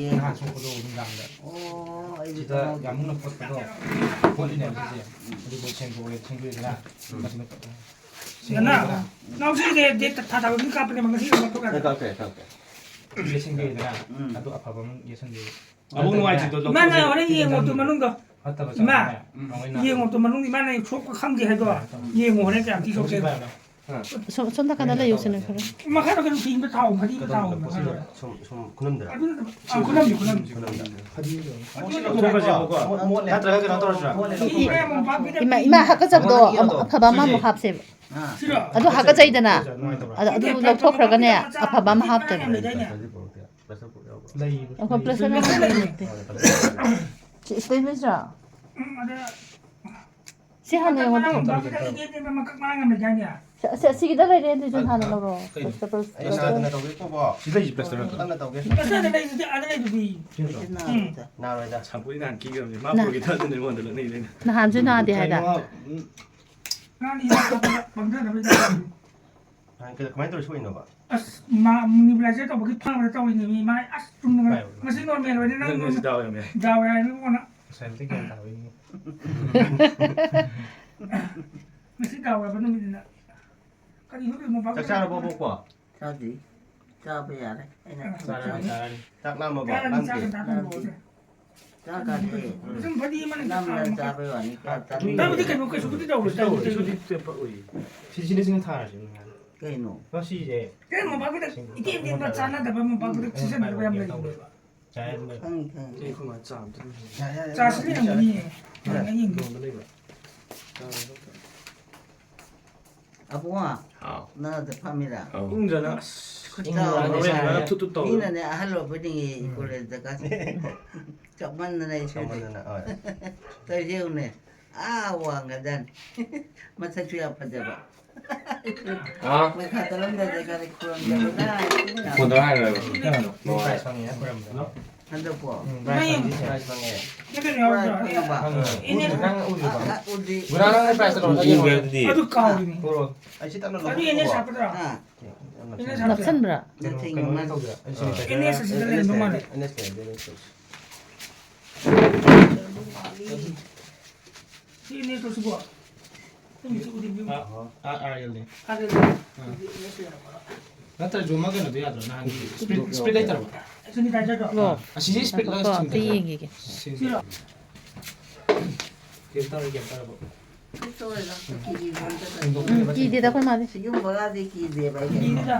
ꯌꯦꯡꯉꯦ꯫ ꯅꯍꯥꯟ ꯁꯣꯛꯄꯗꯣ ꯅꯨꯡꯗꯥꯡꯗ꯫ ꯑꯣ, ꯑꯩꯗꯤ ꯁꯤꯗ ꯈꯪꯍꯧꯗꯦ꯫ ꯌꯥꯝ ꯃꯨꯟꯅ ꯈꯣꯠꯄꯗꯣ ꯈꯣꯠꯂꯤꯅꯦꯕ ꯁꯤꯁꯦ꯫ ꯑꯗꯨꯗꯣ ꯁꯦꯡꯗꯣꯛꯑꯦ, ꯁꯦꯡꯗꯣꯛꯑꯦꯗꯅ꯫ ꯎꯝ꯫ ꯑꯗꯨꯒ ꯅꯅꯥꯎ, ꯁꯦꯡꯗꯣꯛꯑꯦꯗꯅ꯫ ꯅꯅꯥꯎꯁꯤꯗꯤ ꯗꯦꯠ ꯊꯥ ꯊꯥ ꯈꯨꯗꯤꯡ ꯀꯥꯞꯄꯅꯦꯕ, ꯉꯁꯤ ꯑꯃ ꯊꯣꯛꯑꯦ꯫ ꯀꯥꯞꯄꯦ, ꯀꯥꯞꯄꯦ꯫ ꯁꯦꯡꯗꯣꯛꯑꯦꯗꯅ꯫ ꯎꯝ꯫ ꯑꯗꯨ ꯑꯐꯕ ꯑꯃ ꯌꯦꯠꯁꯟꯕꯤꯌꯨ꯫ ꯑꯃꯨꯛ ꯅꯨꯡꯉꯥꯏꯇ꯭ꯔꯤꯗꯣ ꯏꯃꯥꯅ ꯂꯧꯊꯣꯛꯈ꯭ꯔꯦ꯫ ꯍꯣꯔꯦꯟ ꯌꯦꯡꯉꯣ ꯑꯗꯨ ꯃꯅꯨꯡꯗꯣ꯫ ꯐꯠꯇꯕ ꯏꯃꯥ, ꯆꯪꯉꯛꯑꯦ꯫ ꯎꯝ꯫ ꯌꯦꯡꯉꯣ ꯑꯗꯨ ꯃꯅꯨꯡ ꯏꯃꯥꯅ ꯁꯣꯛꯄ ꯈꯪꯗꯦ ꯍꯥꯏꯗꯣ꯫ ꯌꯦꯡꯉꯣ ꯍꯣꯔꯦꯟ ꯀꯌꯥꯝ ꯊꯤ ꯁꯣꯛꯀꯦ꯫ ꯁꯣꯝ-, ꯁꯣꯝ ꯅꯥꯀꯟꯗ ꯂꯩꯌꯨ ꯁꯤꯅ ꯈꯔ꯫ ꯃꯈꯥꯗ ꯀꯩꯅꯣ ꯐꯤ ꯑꯃ ꯊꯥꯎ, ꯐꯗꯤ ꯑꯃ ꯊꯥꯎ꯫ ꯁꯨꯝ, ꯁꯨꯝ ꯈꯨꯅꯝꯗꯔ? ꯑꯗꯨ ꯅꯠꯇꯕ꯫ ꯑ, ꯈꯨꯅꯝꯗꯤ, ꯈꯨꯅꯝꯗꯤ꯫ ꯈꯨꯅꯝꯗ꯫ ꯐꯗꯤ ꯑꯃ ꯊꯥꯎ꯫ ꯂꯧꯊꯣꯛꯈ꯭ꯔꯁꯦꯕꯀꯣ꯫ ꯃꯣꯠ-, ꯃꯣꯠꯂꯦ꯫ ꯅꯠꯇ꯭ꯔꯒ ꯀꯩꯅꯣ ꯇꯧꯔꯁꯤꯔꯥ? ꯐꯤ ꯑꯃ ꯃꯣꯝꯄꯥꯛ ꯐꯤꯗꯛ ꯏꯃꯥ, ꯏꯃꯥ ꯍꯥꯀꯠꯆꯕꯗꯣ ꯐꯤ ꯑꯃ, ꯑꯐꯕ ꯑꯃ ꯑꯃꯨꯛ ꯍꯥꯞꯁꯦꯕ꯫ ꯁꯤꯔꯣ? ꯑꯗꯨ ꯍꯥꯀꯠꯆꯩꯗꯅ꯫ ꯅꯨꯡꯉꯥꯏꯇꯕ꯭ꯔꯥ? ꯑꯗ-, ꯑꯗꯨ ꯂꯧꯊꯣꯛꯈ꯭ꯔꯒꯅꯦ, ꯑꯐꯕ ꯑꯃ ꯍꯥꯞꯇꯣꯏꯕ꯫ ꯂꯩꯗꯥꯏꯅꯦ? ꯄ꯭ꯂꯥꯁꯇꯔ ꯄꯣꯠ ꯌꯥꯎꯕ꯭ꯔꯥ? ꯂꯩꯌꯦ꯫ ꯑꯩꯈꯣꯏ ꯄ꯭ꯂꯥꯁꯇꯔ ꯂꯩꯌꯦ꯫ ꯂꯩꯇꯦ꯫ ꯁꯤ ꯁ꯭ꯇꯦꯟꯂꯦꯁꯔꯣ? ꯎꯝ, ꯑꯗ ꯁꯤ ꯍꯥꯟꯅ ꯌꯦꯡꯉꯣ꯫ ꯃꯀꯛ ꯃꯀꯛ ꯃꯀꯛ ꯃꯀꯛ ꯌꯥꯝ ꯂꯩꯗꯥꯏꯅꯦ? ꯁꯤ, ꯁꯤ, ꯑꯁꯤꯒꯤꯗ ꯂꯩꯔꯦ, ꯑꯗꯨꯁꯨ ꯍꯥꯟꯅ ꯂꯧꯔꯣ꯫ ꯀꯩꯅꯣ? ꯄ꯭ꯂꯥꯁꯇꯔ, ꯑꯩ ꯄ꯭ꯂꯥꯁꯇꯔ꯫ ꯁꯥꯗꯅ ꯇꯧꯒꯦꯀꯣ꯫ ꯁꯤ ꯂꯩꯁꯤ ꯄ꯭ꯂꯥꯁꯇꯔ ꯅꯠꯇ꯭ꯔꯣ? ꯀꯟꯅ ꯇꯧꯒꯦ꯫ ꯄ꯭ꯂꯥꯁꯇꯔꯗ ꯂꯩꯗꯨꯗꯤ ꯑꯥꯗ ꯂꯩꯗꯨꯗꯤ꯫ ꯁꯤ ꯅꯠꯇ꯭ꯔꯣ? ꯎꯝ꯫ ꯅꯥꯔꯣꯏꯗ꯫ ꯁꯥꯄꯨꯗꯤ ꯅꯍꯥꯟ ꯀꯤꯈ꯭ꯔꯕꯅꯦ꯫ ꯃꯥ ꯅꯥ-, ꯄꯨꯔꯒꯦ ꯊꯥꯗꯅ ꯑꯩꯉꯣꯟꯗ ꯂꯛꯅꯩꯅꯦ꯫ ꯅꯍꯥꯟꯁꯨ ꯅꯥꯗꯦ ꯍꯥꯏꯗ꯫ ꯀꯩꯅꯣ, ꯎꯝ꯫ ꯅꯍꯥꯟ ꯍꯤꯗꯥꯛ ꯀꯥꯞꯄꯗ ꯄꯪꯊꯅꯕ ꯍꯤꯗꯥꯛ ꯀꯥꯞꯄꯤ꯫ ꯅꯍꯥꯟ ꯀꯩ-, ꯀꯃꯥꯏꯅ ꯇꯧꯔ ꯁꯣꯛꯏꯅꯣꯕ? ꯑꯁ, ꯃꯥ nebulizer ꯇꯧꯕꯒꯤ ꯐꯥꯅꯕ ꯇꯧꯔꯤꯅꯦ ꯃꯤ꯫ ꯃꯥ ꯑꯁ ꯆꯨꯝꯅ ꯄꯥꯏꯌꯨ꯫ ꯉꯁꯤ normal ꯑꯣꯏꯔꯦ꯫ ꯅꯪ ꯅꯪ ꯉꯁꯤ ꯅꯣꯔꯃꯦꯜ꯫ ꯗꯥꯎ ꯌꯥꯝ ꯌꯥꯏ꯫ ꯗꯥꯎ ꯌꯥꯏ ꯅꯪ ꯀꯣꯟꯅ꯫ ꯉꯁꯥꯏꯕꯨꯗꯤ ꯒ꯭ꯌꯥꯟ ꯇꯥꯕꯩꯅꯤ꯫ ꯉꯁꯤ ꯗꯥꯎ ꯌꯥꯕ ꯅꯨꯃꯤꯠꯅꯤꯅ꯫ ꯀꯔꯤꯅꯣ ꯀꯩꯅꯣ ꯆꯥꯛ ꯆꯥꯔꯕꯣ, ꯄꯣꯛꯄ? ꯆꯥꯗ꯭ꯔꯤ꯫ ꯆꯥꯕ ꯌꯥꯔꯦ꯫ ꯑꯩꯅ ꯆꯥꯔꯅꯤ, ꯆꯥꯔꯅꯤ꯫ ꯆꯥꯛ ꯂꯥꯝꯃꯕꯣ? ꯆꯥꯔꯅꯤ, ꯆꯥꯛ ꯂꯥꯝꯗꯦ꯫ ꯆꯥꯛ ꯀꯥꯟꯗꯦ꯫ ꯁꯨꯝ ꯐꯗꯤ ꯑꯃꯅ ꯅꯝꯅ ꯆꯥꯕꯩ ꯋꯥꯅꯤ꯫ ꯆꯥꯛ ꯇꯥꯕꯗꯤ ꯀꯩꯅꯣ ꯆꯥꯅꯤꯡꯗꯦ꯫ ꯀꯩꯁꯨꯕꯨꯗꯤ ꯇꯧꯔꯣꯏ꯫ ꯇꯧꯕꯗꯤ ꯁꯤꯗꯤ ꯇꯦꯝꯄ ꯑꯣꯏꯌꯦ꯫ ꯁꯤ ꯁꯤꯗ ꯁꯤꯅ ꯊꯥꯔꯁꯤ ꯉꯥꯏ꯫ ꯀꯩꯅꯣ? ꯉꯁꯤꯁꯦ ꯀꯩꯅꯣ ꯃꯄꯥꯛꯀꯤꯗ ꯏꯇꯦꯟ ꯇꯦꯟꯕ ꯆꯥꯟꯅꯗꯕ ꯃꯄꯥꯛꯀꯤꯗ ꯁꯤꯖꯤꯟꯅꯗꯕ ꯌꯥꯝ ꯂꯩꯕꯅꯦꯕ꯫ ꯆꯥꯏ ꯑꯗꯨꯝ ꯂꯩ꯫ ꯈꯪꯉꯤ ꯈꯪꯉꯤ꯫ ꯑꯩꯈꯣꯏ ꯃꯥ ꯆꯥꯕꯗ ꯆꯥꯁꯤ ꯂꯩꯔꯝꯒꯅꯤꯌꯦ꯫ ꯌꯦꯡꯉꯦ ꯌꯦꯡꯒꯦ꯫ ꯂꯣꯟꯕ ꯂꯩꯕ꯫ ꯑꯕꯨꯡꯉꯣ, ꯍꯥꯎ꯫ ꯅꯪ ꯑꯗ ꯐꯝꯃꯤꯔꯥ? ꯑꯧ꯫ ꯏꯪꯗ꯭ꯔꯅ ꯑꯁ ꯆꯥꯎꯔꯦ, ꯃꯔꯣꯏ ꯆꯥꯎꯔꯦ꯫ ꯊꯨꯠ ꯊꯨꯠ ꯇꯧꯔꯦ꯫ ꯃꯤꯅꯅꯦ ꯑꯍꯜ ꯑꯣꯏꯕꯣꯏ ꯅꯤꯡꯉꯤ ꯀꯣꯂꯦꯖꯇ ꯀꯥꯁꯦ꯫ ꯆꯞꯃꯟꯗꯅ ꯑꯩ ꯁꯣꯏꯗꯦ꯫ ꯆꯥꯎꯃꯟꯗꯅ ꯍꯣꯏ꯫ ꯇꯧꯔꯤꯁꯦ ꯌꯦꯡꯉꯨꯅꯦ꯫ ꯑꯥ ꯋꯥꯡꯒꯗꯅꯤ꯫ ꯃꯁꯛꯁꯨ ꯌꯥꯝ ꯐꯖꯕ꯫ ꯍꯥ? ꯄꯩꯈꯥ ꯆꯠꯂꯝꯗꯥꯏꯗ ꯀꯔꯤ ꯈꯨꯔꯨꯝꯗꯕꯅ꯫ ꯐꯣꯟ ꯇꯧꯔ ꯍꯥꯏꯔꯣ꯫ ꯀꯩꯅꯣ? ꯅꯣꯏ ꯄ꯭ꯔꯥꯏꯖ ꯐꯪꯉꯦ ꯍꯥꯏ ꯈꯨꯔꯝꯗ꯫ ꯍꯟꯗꯛꯄꯣ꯫ ꯎꯝ, ꯄ꯭ꯔꯥꯏꯖ ꯐꯪꯉꯦ꯫ ꯄ꯭ꯔꯥꯏꯖ ꯐꯪꯉꯦ꯫ ꯅꯪ ꯀꯩꯅꯣ ꯌꯥꯎꯕ꯭ꯔꯣ? ꯈꯪꯉꯕ? ꯐꯪꯉꯦ꯫ ꯑꯦꯟ ꯑꯦꯁ ꯎꯗ꯭ꯔꯤ, ꯅꯪ ꯎꯗ꯭ꯔꯤꯕꯣ? ꯑ, ꯎꯗ꯭ꯔꯤ꯫ ꯉꯔꯥꯡ ꯅꯪ ꯄ꯭ꯔꯥꯏꯖ ꯇꯧꯔꯣ꯫ ꯎꯕ꯭ꯔꯥ ꯑꯗꯨꯗꯤ? ꯑꯗꯨ ꯀꯥꯎꯔꯤꯅꯤ꯫ ꯄꯨꯔꯣ꯫ ꯑꯩ ꯁꯤ ꯇꯞꯅ ꯑꯗꯨ ꯑꯦꯟ ꯑꯦꯁ ꯂꯧꯊꯣꯛꯀꯣ꯫ ꯍꯥꯞꯀꯗ꯭ꯔꯥ? ꯑꯥ, ꯑꯦꯟ ꯑꯦꯁ ꯍꯥꯞꯀꯗ꯭ꯔꯥ? ꯅꯞꯁꯟꯕ꯭ꯔꯥ? ꯅꯠꯇꯦ, ꯀꯩꯅꯣ ꯉꯝꯃꯥꯏ꯫ ꯇꯧꯒꯦꯔꯥ? ꯑꯩ ꯁꯤ ꯂꯩꯇ꯭ꯔꯦ꯫ ꯑꯦꯟ ꯑꯦꯁ ꯑꯁꯤꯗ ꯂꯩꯔꯝꯗꯧ ꯃꯥꯜꯂꯦ꯫ ꯑꯦꯟ ꯑꯦꯁ ꯂꯩꯔꯗꯤ ꯑꯦꯟ ꯑꯦꯁ ꯇꯧꯁꯤ꯫ ꯁꯤ ꯑꯦꯟ ꯑꯦꯁ ꯇꯧꯁꯤꯀꯣ꯫ ꯑꯩ ꯃꯤꯠꯁꯦ ꯎꯗꯦ, ꯚ꯭ꯌꯨ꯫ ꯑꯥ, ꯑꯥ, ꯑꯥꯔ ꯑꯦꯜꯅꯦ꯫ ꯑꯥ, ꯅꯠꯇ꯭ꯔ ꯖꯨꯝꯃ ꯀꯩꯅꯣꯗꯣ ꯌꯥꯗ꯭ꯔꯣ? ꯅꯍꯥꯟꯒꯤ ꯁ꯭ꯄꯤꯠ, ꯁ꯭ꯄꯤꯠ ꯂꯩꯇ꯭ꯔꯕꯣ? ꯁꯦꯅꯤꯇꯥꯏꯖꯔꯗꯣ꯫ ꯑꯁꯤꯁꯤ ꯁ꯭ꯄꯤꯠ ꯉꯥꯏꯈꯣꯀꯣ, ꯑꯝꯇ ꯌꯦꯡꯈꯤꯒꯦ꯫ ꯁꯤꯔꯣ? ꯀꯩꯝ ꯇꯧꯔꯦ, ꯀꯩꯝ ꯇꯧꯔꯕꯣ? ꯀꯩꯁꯨ ꯇꯧꯔꯣꯏꯗ꯫ ꯀꯤꯕ ꯑꯝꯇ ꯎꯝ, ꯀꯤꯗꯦꯗ ꯑꯩꯈꯣꯏ ꯃꯥꯗꯤ꯫ ꯁꯤꯒꯨꯝꯕꯒꯗꯤ ꯀꯤꯗꯦꯕ ꯑꯩꯗꯤ꯫ ꯀꯤꯗꯦꯗ꯫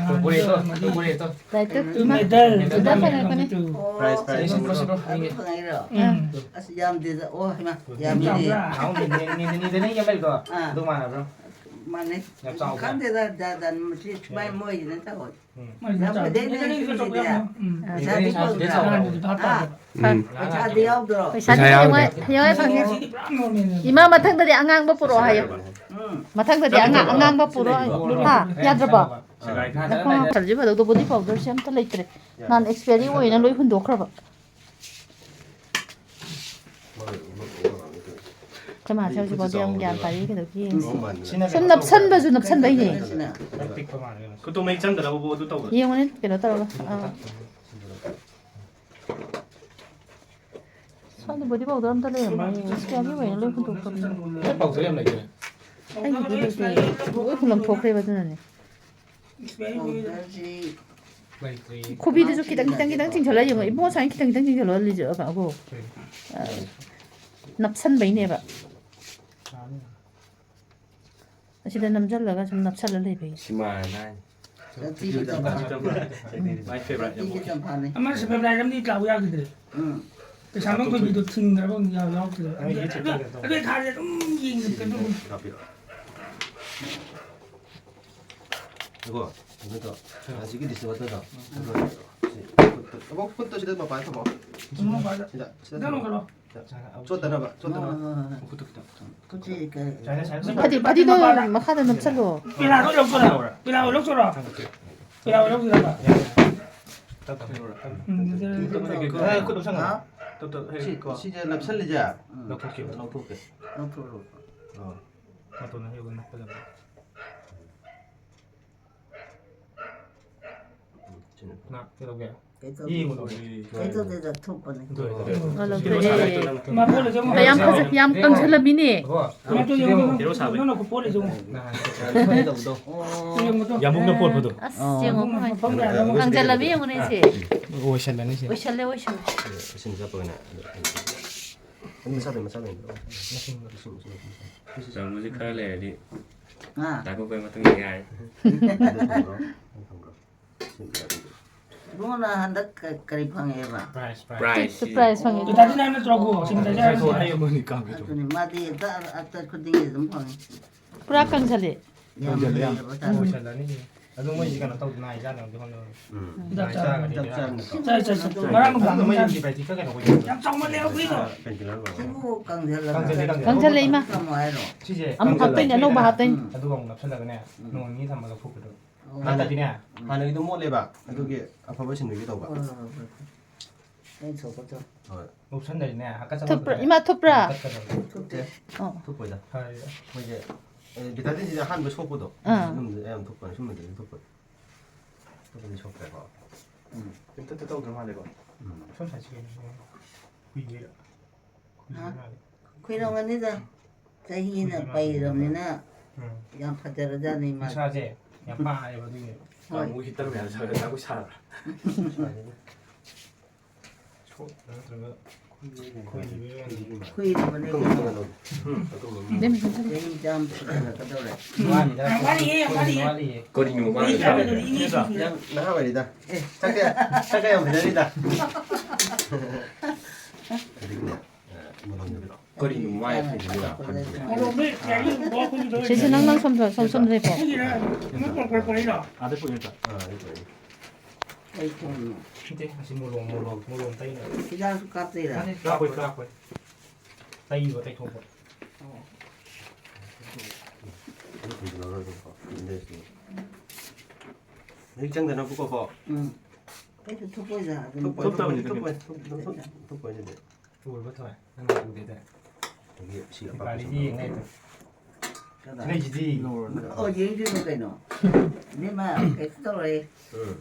ꯇꯣꯄꯣꯔꯦꯇꯣ, ꯇꯣꯄꯣꯔꯦꯇꯣ꯫ ꯂꯥꯏꯔꯤꯛꯇ ꯑꯗꯨ ꯏꯃꯥ, ꯃꯦꯗꯜ꯫ ꯃꯦꯗꯜ ꯐꯪꯉꯛꯄꯅꯦ꯫ ꯑꯣ, ꯄ꯭ꯔꯥꯏꯖ, ꯄ꯭ꯔꯥꯏꯖ ꯑꯗꯨ ꯐꯪꯕꯗꯣ꯫ ꯑꯗꯨ ꯐꯪꯉꯛꯏꯔꯣ? ꯎꯝ꯫ ꯑꯁ, ꯌꯥꯝꯗꯦꯗ꯫ ꯑꯣ, ꯍꯩꯃꯥ, ꯌꯥꯝꯗꯦ꯫ ꯌꯥꯝꯕ꯭ꯔꯥ? ꯅꯍꯥꯟ ꯅꯤꯗꯅꯤ ꯌꯦꯡꯕꯩꯗꯣ꯫ ꯑꯥ꯫ ꯑꯗꯨ ꯃꯥꯟꯅꯕ꯭ꯔꯣ? ꯃꯥꯟꯅꯩ꯫ ꯌꯥꯝ ꯆꯥꯎꯕ꯭ꯔꯥ? ꯈꯪꯗꯦꯗ, ꯖꯥꯠ ꯖꯥꯠ, ꯃꯁꯤ ꯁꯨꯃꯥꯏ ꯃꯣꯏꯁꯤꯅ ꯇꯧꯋꯦ꯫ ꯎꯝ꯫ ꯃꯣꯏ ꯌꯥꯝ ꯆꯥꯎ-, ꯐꯖꯩꯅꯦ, ꯃꯦꯗꯜ ꯁꯤꯒꯤꯗꯤ꯫ ꯆꯥꯎ-, ꯎꯝ꯫ ꯄꯩꯁꯥꯗꯤ ꯄꯩꯁꯥꯗꯤ ꯐꯪꯗ꯭ꯔꯥ? ꯆꯥꯎꯕ꯭ꯔꯥ? ꯅꯍꯥꯟꯒꯤꯗꯨꯗꯤ ꯍꯥꯞ ꯇꯥꯕ꯫ ꯎꯝ꯫ ꯄꯩꯁꯥꯗꯤ ꯌꯥꯎꯗ꯭ꯔꯣ? ꯄꯩꯁꯥꯗꯤ ꯄꯩꯁꯥ ꯍꯌꯦꯡꯋꯥꯏ, ꯌꯥꯎꯗ꯭ꯔꯦ꯫ ꯍꯌꯦꯡꯋꯥꯏ ꯐꯪꯉꯦ꯫ ꯁꯤꯗꯤ ꯄꯨꯔꯥ ꯅꯣꯔꯃꯦꯜꯅꯦ꯫ ꯏꯃꯥ, ꯃꯊꯪꯗꯗꯤ ꯑꯉꯥꯡꯕ ꯄꯨꯔꯛꯑꯣ ꯍꯥꯏꯌꯣ꯫ ꯎꯝ꯫ ꯃꯊꯪꯗꯗꯤ ꯑꯉꯥꯡ, ꯑꯉꯥꯡꯕ ꯄꯨꯔꯛꯑꯣ ꯍꯥꯏꯌꯣ꯫ ꯍꯥ? ꯌꯥꯗ꯭ꯔꯕꯣ? ꯁꯜꯁꯤ ꯐꯗꯧꯗꯣ ꯕꯣꯗꯤ ꯄꯥꯎꯗꯔꯁꯦ ꯑꯝꯇ ꯂꯩꯇ꯭ꯔꯦ꯫ ꯅꯍꯥꯟ ꯑꯦꯛꯁꯄꯤꯌꯥꯔꯤ ꯑꯣꯏꯅ ꯂꯣꯏ ꯍꯨꯟꯗꯣꯛꯈ꯭ꯔꯕ꯫ ꯑꯩꯈꯣꯏ ꯃꯥꯁꯦ ꯍꯧꯖꯤꯛꯐꯥꯎꯗꯤ ꯌꯥꯝ ꯒ꯭ꯌꯥꯟ ꯇꯥꯔꯤ ꯀꯩꯗꯧꯒꯤ ꯌꯦꯡꯁꯤ꯫ ꯁꯨꯝ ꯅꯞꯁꯟꯕꯁꯨ ꯅꯞꯁꯟꯕꯩꯅꯦ꯫ ꯁꯤꯅ꯫ ꯈꯔ ꯄꯤꯛꯄ ꯃꯥꯜꯂꯦ ꯀꯩꯅꯣ꯫ ꯈꯨꯠꯇꯣ ꯃꯩ ꯆꯪꯗꯅꯕ ꯑꯗꯨ ꯇꯧꯕ꯫ ꯌꯦꯡꯉꯨꯅꯦ ꯀꯩꯅꯣ ꯇꯧꯔꯒ꯫ ꯑꯥ꯫ ꯁ꯭ꯋꯥꯏꯗ ꯕꯣꯗꯤ ꯄꯥꯎꯗꯔ ꯑꯝꯇ ꯂꯩꯔꯝꯃꯣꯏ꯫ ꯑꯦꯛꯁꯄꯤꯌꯥꯔꯤ ꯑꯣꯏꯅ ꯂꯣꯏ ꯍꯨꯟꯗꯣꯛꯈ꯭ꯔꯕꯅꯦ꯫ ꯈꯔ ꯄꯥꯎꯗꯔ ꯌꯥꯝ ꯂꯩꯇꯦ꯫ ꯑꯩꯒꯤꯗꯤ ꯂꯩꯇꯦ꯫ ꯂꯣꯏ ꯍꯨꯟꯗꯣꯛꯈ꯭ꯔꯦꯕ ꯑꯗꯨꯅꯅꯦ꯫ ꯄꯥꯎꯗꯔꯁꯤ ꯈꯨꯕꯤꯗꯨꯁꯨ ꯈꯤꯇꯪ ꯈꯤꯇꯪ ꯈꯤꯇꯪ ꯆꯤꯡꯁꯤꯜꯂ ꯌꯦꯡꯉꯣ ꯏꯕꯨꯡꯉꯣ, ꯁꯨꯃꯥꯏꯅ ꯈꯤꯇꯪ ꯈꯤꯇꯪ ꯆꯤꯡꯁꯤꯜꯂꯣ ꯂꯤꯖꯣ ꯑꯕꯣ꯫ ꯑ, ꯅꯞꯁꯟꯕꯩꯅꯦꯕ꯫ ꯑꯁꯤꯗ ꯅꯝꯁꯤꯜꯂꯒ ꯁꯨꯝ ꯅꯞꯁꯜꯂ ꯂꯩꯕꯩ꯫ ꯁꯤꯃꯥꯅ ꯍꯥꯏ꯫ ꯆꯠꯄꯤꯒꯤ ꯆꯠꯄ꯫ My favorite ꯆꯠꯄꯤꯒꯤ ꯌꯥꯝ ꯆꯠꯄꯅꯤ꯫ ꯑꯃꯅꯁꯨ ꯐꯦꯕ꯭ꯔꯥꯏꯠ ꯑꯃꯗꯤ ꯂꯥꯎ ꯌꯥꯈꯤꯗ꯭ꯔꯦ꯫ ꯎꯝ꯫ ꯄꯩꯁꯥ ꯃꯥꯡ ꯊꯣꯏꯕꯤꯗꯣ ꯊꯤꯡꯗ꯭ꯔꯕ ꯑꯃꯗꯤ ꯌꯥꯎ ꯌꯥꯎꯗ꯭ꯔꯦ꯫ ꯑꯩ ꯌꯦꯠ ꯆꯠꯄ ꯑꯗꯨ ꯂꯩꯔꯝꯗꯧ꯫ ꯑꯗꯨ ꯑꯩ ꯊꯥꯔꯦ ꯑꯗꯨꯝ ꯌꯦꯡꯉꯦ ꯀꯩꯅꯣ꯫ ꯍꯥꯞꯄꯤꯔꯣ꯫ ꯉꯥꯏꯈꯣ, ꯀꯩꯅꯣ ꯇꯧ꯫ ꯍꯧꯖꯤꯛꯀꯤ ꯗꯤꯁꯇ꯭ꯔꯤꯕ꯭ꯌꯨꯇꯔꯗꯣ꯫ ꯑꯗꯣ ꯁꯤ ꯈꯨꯠꯇꯣ, ꯑꯃꯨꯛ ꯈꯨꯠꯇꯣ ꯁꯤꯗ ꯃꯄꯥꯟ ꯊꯝꯃꯣ꯫ ꯊꯝꯃꯣ ꯃꯄꯥꯟꯗ꯫ ꯁꯤꯗ, ꯁꯤꯗ ꯈꯤꯇꯪ ꯊꯝꯃꯣ꯫ ꯂꯧꯈꯠꯂꯣ꯫ ꯁꯤꯗ꯫ ꯆꯣꯠꯇꯅꯕ, ꯆꯣꯠꯇꯅꯕ꯫ ꯍꯣꯏ, ꯍꯣꯏ, ꯍꯣꯏ, ꯍꯣꯏ꯫ ꯃꯈꯨꯠꯇꯣ ꯈꯤꯇꯪ꯫ ꯈꯨꯠꯁꯤ ꯀꯩ ꯁꯥꯏꯅ, ꯁꯥꯏꯅ, ꯁꯥꯏꯅ꯫ ꯐꯗꯤ, ꯐꯗꯤꯗꯣ ꯃꯈꯥꯗ ꯅꯞꯁꯜꯂꯣ꯫ ꯄꯦꯂꯥꯗꯣ ꯂꯧꯊꯣꯔꯛꯑꯣ꯫ ꯄꯦꯂꯥ ꯂꯧꯊꯣꯔꯛꯑꯣ꯫ ꯄꯦꯂꯥ ꯂꯧꯊꯣꯔꯛꯑꯣ꯫ ꯇꯞ ꯇꯞꯅ ꯂꯧꯔꯣ, ꯇꯞꯅ꯫ ꯎꯝ, ꯈꯨꯠ ꯂꯧꯁꯟꯒꯅꯨ꯫ ꯍꯥ? ꯇꯞ ꯇꯞ, ꯍꯦꯛ ꯁꯤ, ꯀꯣ꯫ ꯁꯤꯁꯦ ꯅꯞꯁꯜꯂꯤꯁꯦ? ꯎꯝ꯫ ꯂꯧꯊꯣꯛꯀꯦ꯫ ꯂꯧꯊꯣꯛꯀꯦ꯫ ꯂꯧꯊꯣꯛꯑꯣ꯫ ꯑꯥ꯫ ꯃꯇꯣꯟꯅ ꯍꯦꯛ ꯑꯣꯏꯅ ꯅꯞꯀꯗꯕ꯫ ꯎꯝ, ꯁꯤꯅ꯫ ꯅ, ꯀꯩꯗꯧꯒꯦ? ꯀꯩꯗꯧꯗꯦ꯫ ꯌꯦꯡꯉꯨ, ꯇꯧꯔꯦ꯫ ꯀꯩꯗꯧꯗꯦꯗ, ꯊꯨꯞꯄꯅꯦ꯫ ꯑꯗꯨ ꯑꯣꯏꯔꯗꯤ ꯑꯣ, ꯂꯧꯊꯣꯛꯑꯦ꯫ ꯃꯥ ꯄꯣꯠ ꯂꯩꯖꯧ꯫ ꯌꯥꯝ ꯐꯖ-, ꯌꯥꯝ ꯀꯪꯁꯤꯜꯂꯝꯃꯤꯅꯦ꯫ ꯀꯣ꯫ ꯃꯥ ꯇꯨ ꯌꯦꯡꯉꯨ, ꯍꯦꯔꯣ ꯁꯥꯕꯩ꯫ ꯅꯪ ꯅꯈꯨꯠ ꯄꯣꯠ ꯂꯩꯖꯧ꯫ ꯅꯍꯥꯟ ꯀꯩꯅꯣ ꯇꯧꯕꯗꯣ꯫ ꯑꯣ꯫ ꯌꯥꯝꯕꯨꯡꯅ ꯄꯣꯠꯄꯗꯣ꯫ ꯑꯁ, ꯑꯣ꯫ ꯌꯦꯡꯉꯣ, ꯃꯐꯝ ꯀꯌꯥꯗ ꯑꯃꯨꯛ ꯀꯪꯁꯤꯜꯂꯝꯃꯤ ꯌꯦꯡꯉꯨꯅꯦ, ꯁꯤ꯫ ꯑꯣꯏꯁꯜꯂꯅꯤ, ꯁꯤ꯫ ꯑꯣꯏꯁꯜꯂꯦ, ꯑꯣꯏꯁꯜꯂꯦ꯫ ꯁꯤꯅ ꯆꯠꯄꯒꯅꯦ꯫ ꯑꯗꯨ ꯃꯆꯥꯗꯩ, ꯃꯆꯥꯗꯩ꯫ ꯃꯆꯤꯟ, ꯃꯆꯤꯟ, ꯃꯆꯤꯟ꯫ ꯁꯤ, ꯁꯤ, ꯁꯤ꯫ ꯍꯧꯖꯤꯛ ꯈꯔ ꯂꯩꯔꯗꯤ ꯑꯥ꯫ ꯇꯥꯡꯈꯨꯜ ꯀꯣꯏ ꯃꯇꯨꯡ ꯏꯟ ꯌꯥꯔꯦ꯫ ꯑꯗꯨ ꯊꯝꯈ꯭ꯔꯣ꯫ ꯑꯗꯨ ꯊꯝꯈ꯭ꯔꯣ꯫ ꯁꯤ ꯌꯥꯗꯦ꯫ ꯏꯕꯨꯡꯉꯣ, ꯅꯪ ꯍꯟꯗꯛ ꯀ-, ꯀꯔꯤ ꯐꯪꯉꯦꯕ? Prize, prize. ꯄ꯭ꯔꯥꯏꯖ꯫ ꯄ꯭ꯔꯥꯏꯖ ꯐꯪꯉꯦ꯫ ꯄꯩꯁꯥꯗꯤ ꯅꯪꯅ ꯆꯥꯎꯈꯣ, ꯁꯤ ꯃꯇꯥꯏ ꯆꯥꯔꯁꯤ꯫ ꯑꯩ ꯑꯃꯅꯤ ꯀꯥꯡꯒꯤ ꯑꯗꯨꯅꯤ, ꯃꯥꯗꯤ ꯍꯦꯛꯇ ꯑꯇ ꯈꯨꯗꯤꯡꯒꯤ ꯑꯗꯨꯝ ꯐꯪꯉꯤ꯫ ꯄꯨꯔꯥ ꯀꯪꯁꯜꯂꯦ꯫ ꯌꯥꯝ ꯀꯪꯁꯜꯂꯦ, ꯌꯥꯝ꯫ ꯂꯩꯔꯕ ꯖꯥꯠꯅꯤ꯫ ꯂꯣꯏꯁꯜꯂꯅꯤ꯫ ꯑꯗꯨ ꯃꯣꯏꯗꯤ ꯀꯩꯅꯣ ꯇꯧꯗꯅ ꯍꯥꯏꯖꯥꯠꯅꯤ, ꯑꯗꯨ ꯍꯣꯠꯅꯕ꯫ ꯎꯝ꯫ ꯍꯤꯗꯥꯛ ꯆꯥꯔꯒꯗꯤ ꯍꯤꯗꯥꯛ ꯆꯥꯔꯒꯗꯤ ꯆꯥꯏ, ꯆꯥꯏ, ꯆꯥꯏ꯫ ꯉꯔꯥꯡ ꯅꯨꯡꯗꯥꯡ ꯑꯗꯨ ꯃꯣꯏ ꯆꯥꯏ꯫ ꯑꯦꯟꯇꯤꯕꯥꯏꯑꯣꯇꯤꯛ ꯈꯔ ꯀꯩꯅꯣ ꯑꯣꯏꯗꯣꯏꯅꯦ꯫ ꯌꯥꯝ ꯆꯥꯎꯃꯜꯂꯦ, ꯑꯩꯈꯣꯏꯗꯣ꯫ ꯄꯦꯟꯀꯤꯂꯔ ꯑꯣꯏꯔꯣ꯫ ꯁꯤꯕꯨ ꯀꯪꯁꯤꯜꯂꯒ ꯀꯪꯁꯤꯜꯂꯦ, ꯀꯪꯁꯤꯜꯂꯦ꯫ ꯀꯪꯁꯤꯜꯂꯦ, ꯀꯪꯁꯤꯜꯂꯦ꯫ ꯀꯃꯥꯏꯅ ꯍꯥꯏꯅꯣ? ꯁꯤꯁꯦ ꯑꯃꯨꯛ ꯍꯥꯞꯇꯣꯏꯅꯦ, ꯀꯪꯁꯤꯜꯂꯒ ꯑꯅꯧꯕ ꯍꯥꯞꯇꯣꯏꯅꯦ꯫ ꯎꯝ꯫ ꯑꯗꯨꯒ ꯑꯃꯨꯛ ꯅꯞꯁꯜꯂꯒꯅꯦ, ꯎꯝ꯫ ꯅꯣꯡ ꯅꯤꯅꯤ ꯊꯝꯃꯒ ꯐꯨꯛꯄꯗꯣ꯫ ꯑꯣ꯫ ꯍꯥꯟꯅꯗꯤꯅꯦ, ꯎꯝ꯫ ꯍꯥꯟꯅꯒꯤꯗꯣ ꯃꯣꯠꯂꯦꯕ, ꯑꯗꯨꯒꯤ ꯑꯐꯕ ꯁꯤꯟꯕꯤꯒꯦ ꯇꯧꯕ꯫ ꯍꯣꯏ, ꯍꯣꯏ, ꯍꯣꯏ, ꯍꯣꯏ꯫ ꯑꯩ ꯊꯣꯛꯄ ꯊꯣꯛ꯫ ꯍꯣꯏ꯫ ꯉꯧꯁꯟꯗꯔꯤꯅꯦ, ꯍꯥꯀꯠ ꯆꯠꯄ ꯊꯨꯞꯄ꯭ꯔꯥ? ꯊꯣꯛꯑꯦ꯫ ꯏꯃꯥ, ꯊꯨꯞꯄ꯭ꯔꯥ? ꯊꯨꯞꯇꯦ꯫ ꯑꯣ꯫ ꯊꯨꯞꯄꯣꯏꯗ꯫ ꯐꯔꯦ꯫ ꯃꯣꯏꯒꯤ, ꯑꯦ, ꯕꯤꯇꯥꯗꯤꯟꯁꯤꯗꯤ ꯑꯍꯥꯟꯕ ꯁꯣꯛꯄꯗꯣ, ꯑꯥ꯫ ꯑꯗꯨꯝꯕꯗꯤ ꯑꯌꯥꯝꯕ ꯊꯨꯞꯄꯅꯤ, ꯁꯨꯝꯕꯗꯤ ꯊꯨꯞꯄꯣꯏ꯫ ꯊꯨꯞꯄꯗꯤ ꯁꯣꯛꯇ꯭ꯔꯦꯀꯣ꯫ ꯎꯝ꯫ ꯀꯩꯝꯇ ꯇꯧꯗ꯭ꯔ ꯃꯥꯜꯂꯦꯀꯣ꯫ ꯎꯝ꯫ ꯁꯣꯝ ꯁꯥꯏꯠꯁꯤ ꯀꯩꯅꯣ? ꯀꯨꯏꯕꯩꯔꯥ? ꯀꯨꯏꯕ ꯍꯥ? ꯃꯥꯜꯂꯦ꯫ ꯀꯨꯏꯔꯝꯒꯅꯤꯗ꯫ ꯆꯍꯤꯅ ꯀꯨꯏꯕ ꯃꯥꯜꯂꯦ꯫ ꯄꯩꯔꯕꯅꯤꯅ ꯎꯝ꯫ ꯌꯥꯝ ꯐꯖꯔꯖꯥꯠꯅꯤ ꯃꯥꯗꯤ꯫ ꯃꯁꯥꯁꯦ ꯌꯥꯝ ꯄꯥꯏꯌꯦꯕ ꯑꯗꯨꯒꯤ꯫ ꯍꯣꯏ꯫ ꯑꯃꯨꯛ ꯍꯤꯇꯔ ꯃꯌꯥꯝ ꯁꯥꯒꯠꯂꯦ, ꯑꯩꯈꯣꯏ ꯁꯥꯕ꯭ꯔꯥ? ꯁꯣꯛ ꯅꯠꯇ꯭ꯔꯒ ꯈꯨꯏꯕ꯫ ꯈꯨꯏꯕꯅꯦ꯫ ꯆꯍꯤ ꯆꯥꯝ ꯁꯨꯖꯜꯂꯛꯀꯗꯧꯔꯦ꯫ ꯋꯥꯠꯂꯤꯗ꯫ ꯌꯥꯝ ꯋꯥꯠꯂꯤꯌꯦ, ꯌꯥꯝ ꯋꯥꯠꯂꯤꯌꯦ꯫ ꯋꯥꯠꯂꯤꯌꯦ꯫ ꯀꯔꯤꯅꯣ ꯃꯥ ꯆꯍꯤ ꯆꯥꯝꯃꯗꯗꯤ ꯏꯅꯦ ꯁꯨ ꯁꯨꯔꯦ꯫ ꯌꯥꯝ ꯅꯍꯥ ꯑꯣꯏꯔꯤꯗ꯫ ꯑꯦ, ꯁꯛꯀ ꯁꯛꯀ ꯌꯥꯝ ꯐꯖꯔꯤꯗ꯫ ꯑꯗꯨꯒꯤꯅꯦ, ꯑ, ꯃꯃꯥꯡꯗ ꯀꯔꯤꯅꯣ ꯃꯥꯏ ꯐꯩꯗꯨꯕꯣ? ꯁꯤꯁꯦ ꯅꯪ, ꯅꯪ ꯁꯣꯝꯗ, ꯁꯣꯝ, ꯁꯣꯝꯗ ꯂꯦꯞꯄꯣ꯫ ꯑꯥꯗ ꯄꯨꯔꯛꯏ ꯅꯠꯇ꯭ꯔꯣ? ꯑꯥ, ꯑꯗ ꯄꯨꯔꯛꯏ꯫ ꯀꯩ ꯊꯣꯡꯅꯣ? ꯅꯠꯇꯦ, ꯑꯁꯤ ꯃꯣꯂꯣꯝ, ꯃꯣꯂꯣꯝ, ꯃꯣꯂꯣꯝ ꯇꯩꯅꯕ꯫ ꯍꯤꯗꯥꯛꯁꯨ ꯀꯥꯞꯇꯣꯏꯔꯥ? ꯅꯠꯇꯦ, ꯀꯥꯞꯄꯣꯏ, ꯀꯥꯞꯄꯣꯏ꯫ ꯇꯩꯕ, ꯇꯩꯊꯣꯛꯄ꯫ ꯑꯣ꯫ ꯍꯧꯖꯤꯛ ꯆꯪꯗꯅꯕꯀꯣ, ꯀꯣ꯫ ꯎꯝ꯫ ꯀꯩꯁꯨ ꯊꯨꯞꯄꯣꯏꯗ, ꯑꯗꯨꯝ ꯊꯨꯞ-, ꯊꯨꯞꯇꯕꯅꯤ, ꯊꯨꯞꯄꯣꯏ, ꯊꯨꯞ-, ꯊꯨꯞ-, ꯊꯨꯞꯄꯣꯏ ꯑꯗꯨꯗꯤ꯫ ꯎꯔꯕ ꯊꯣꯏ? ꯅꯪ ꯎꯗꯦꯗ꯫ ꯑꯗꯒꯤ ꯁꯤ ꯏꯄꯥꯗꯤ ꯑꯄꯥꯛꯄꯁꯤꯡꯗꯣ꯫ ꯌꯦꯡꯉꯦ ꯑꯗꯨꯝ꯫ ꯀꯗꯥꯏ? ꯂꯩꯁꯤꯗꯤ꯫ ꯑꯣ, ꯌꯦꯡꯗꯣꯏꯅꯣ ꯀꯩꯅꯣ? ꯏꯕꯦꯝꯃ, ꯀꯩꯁꯨ ꯇꯧꯔꯣꯏ꯫ ꯎꯝ꯫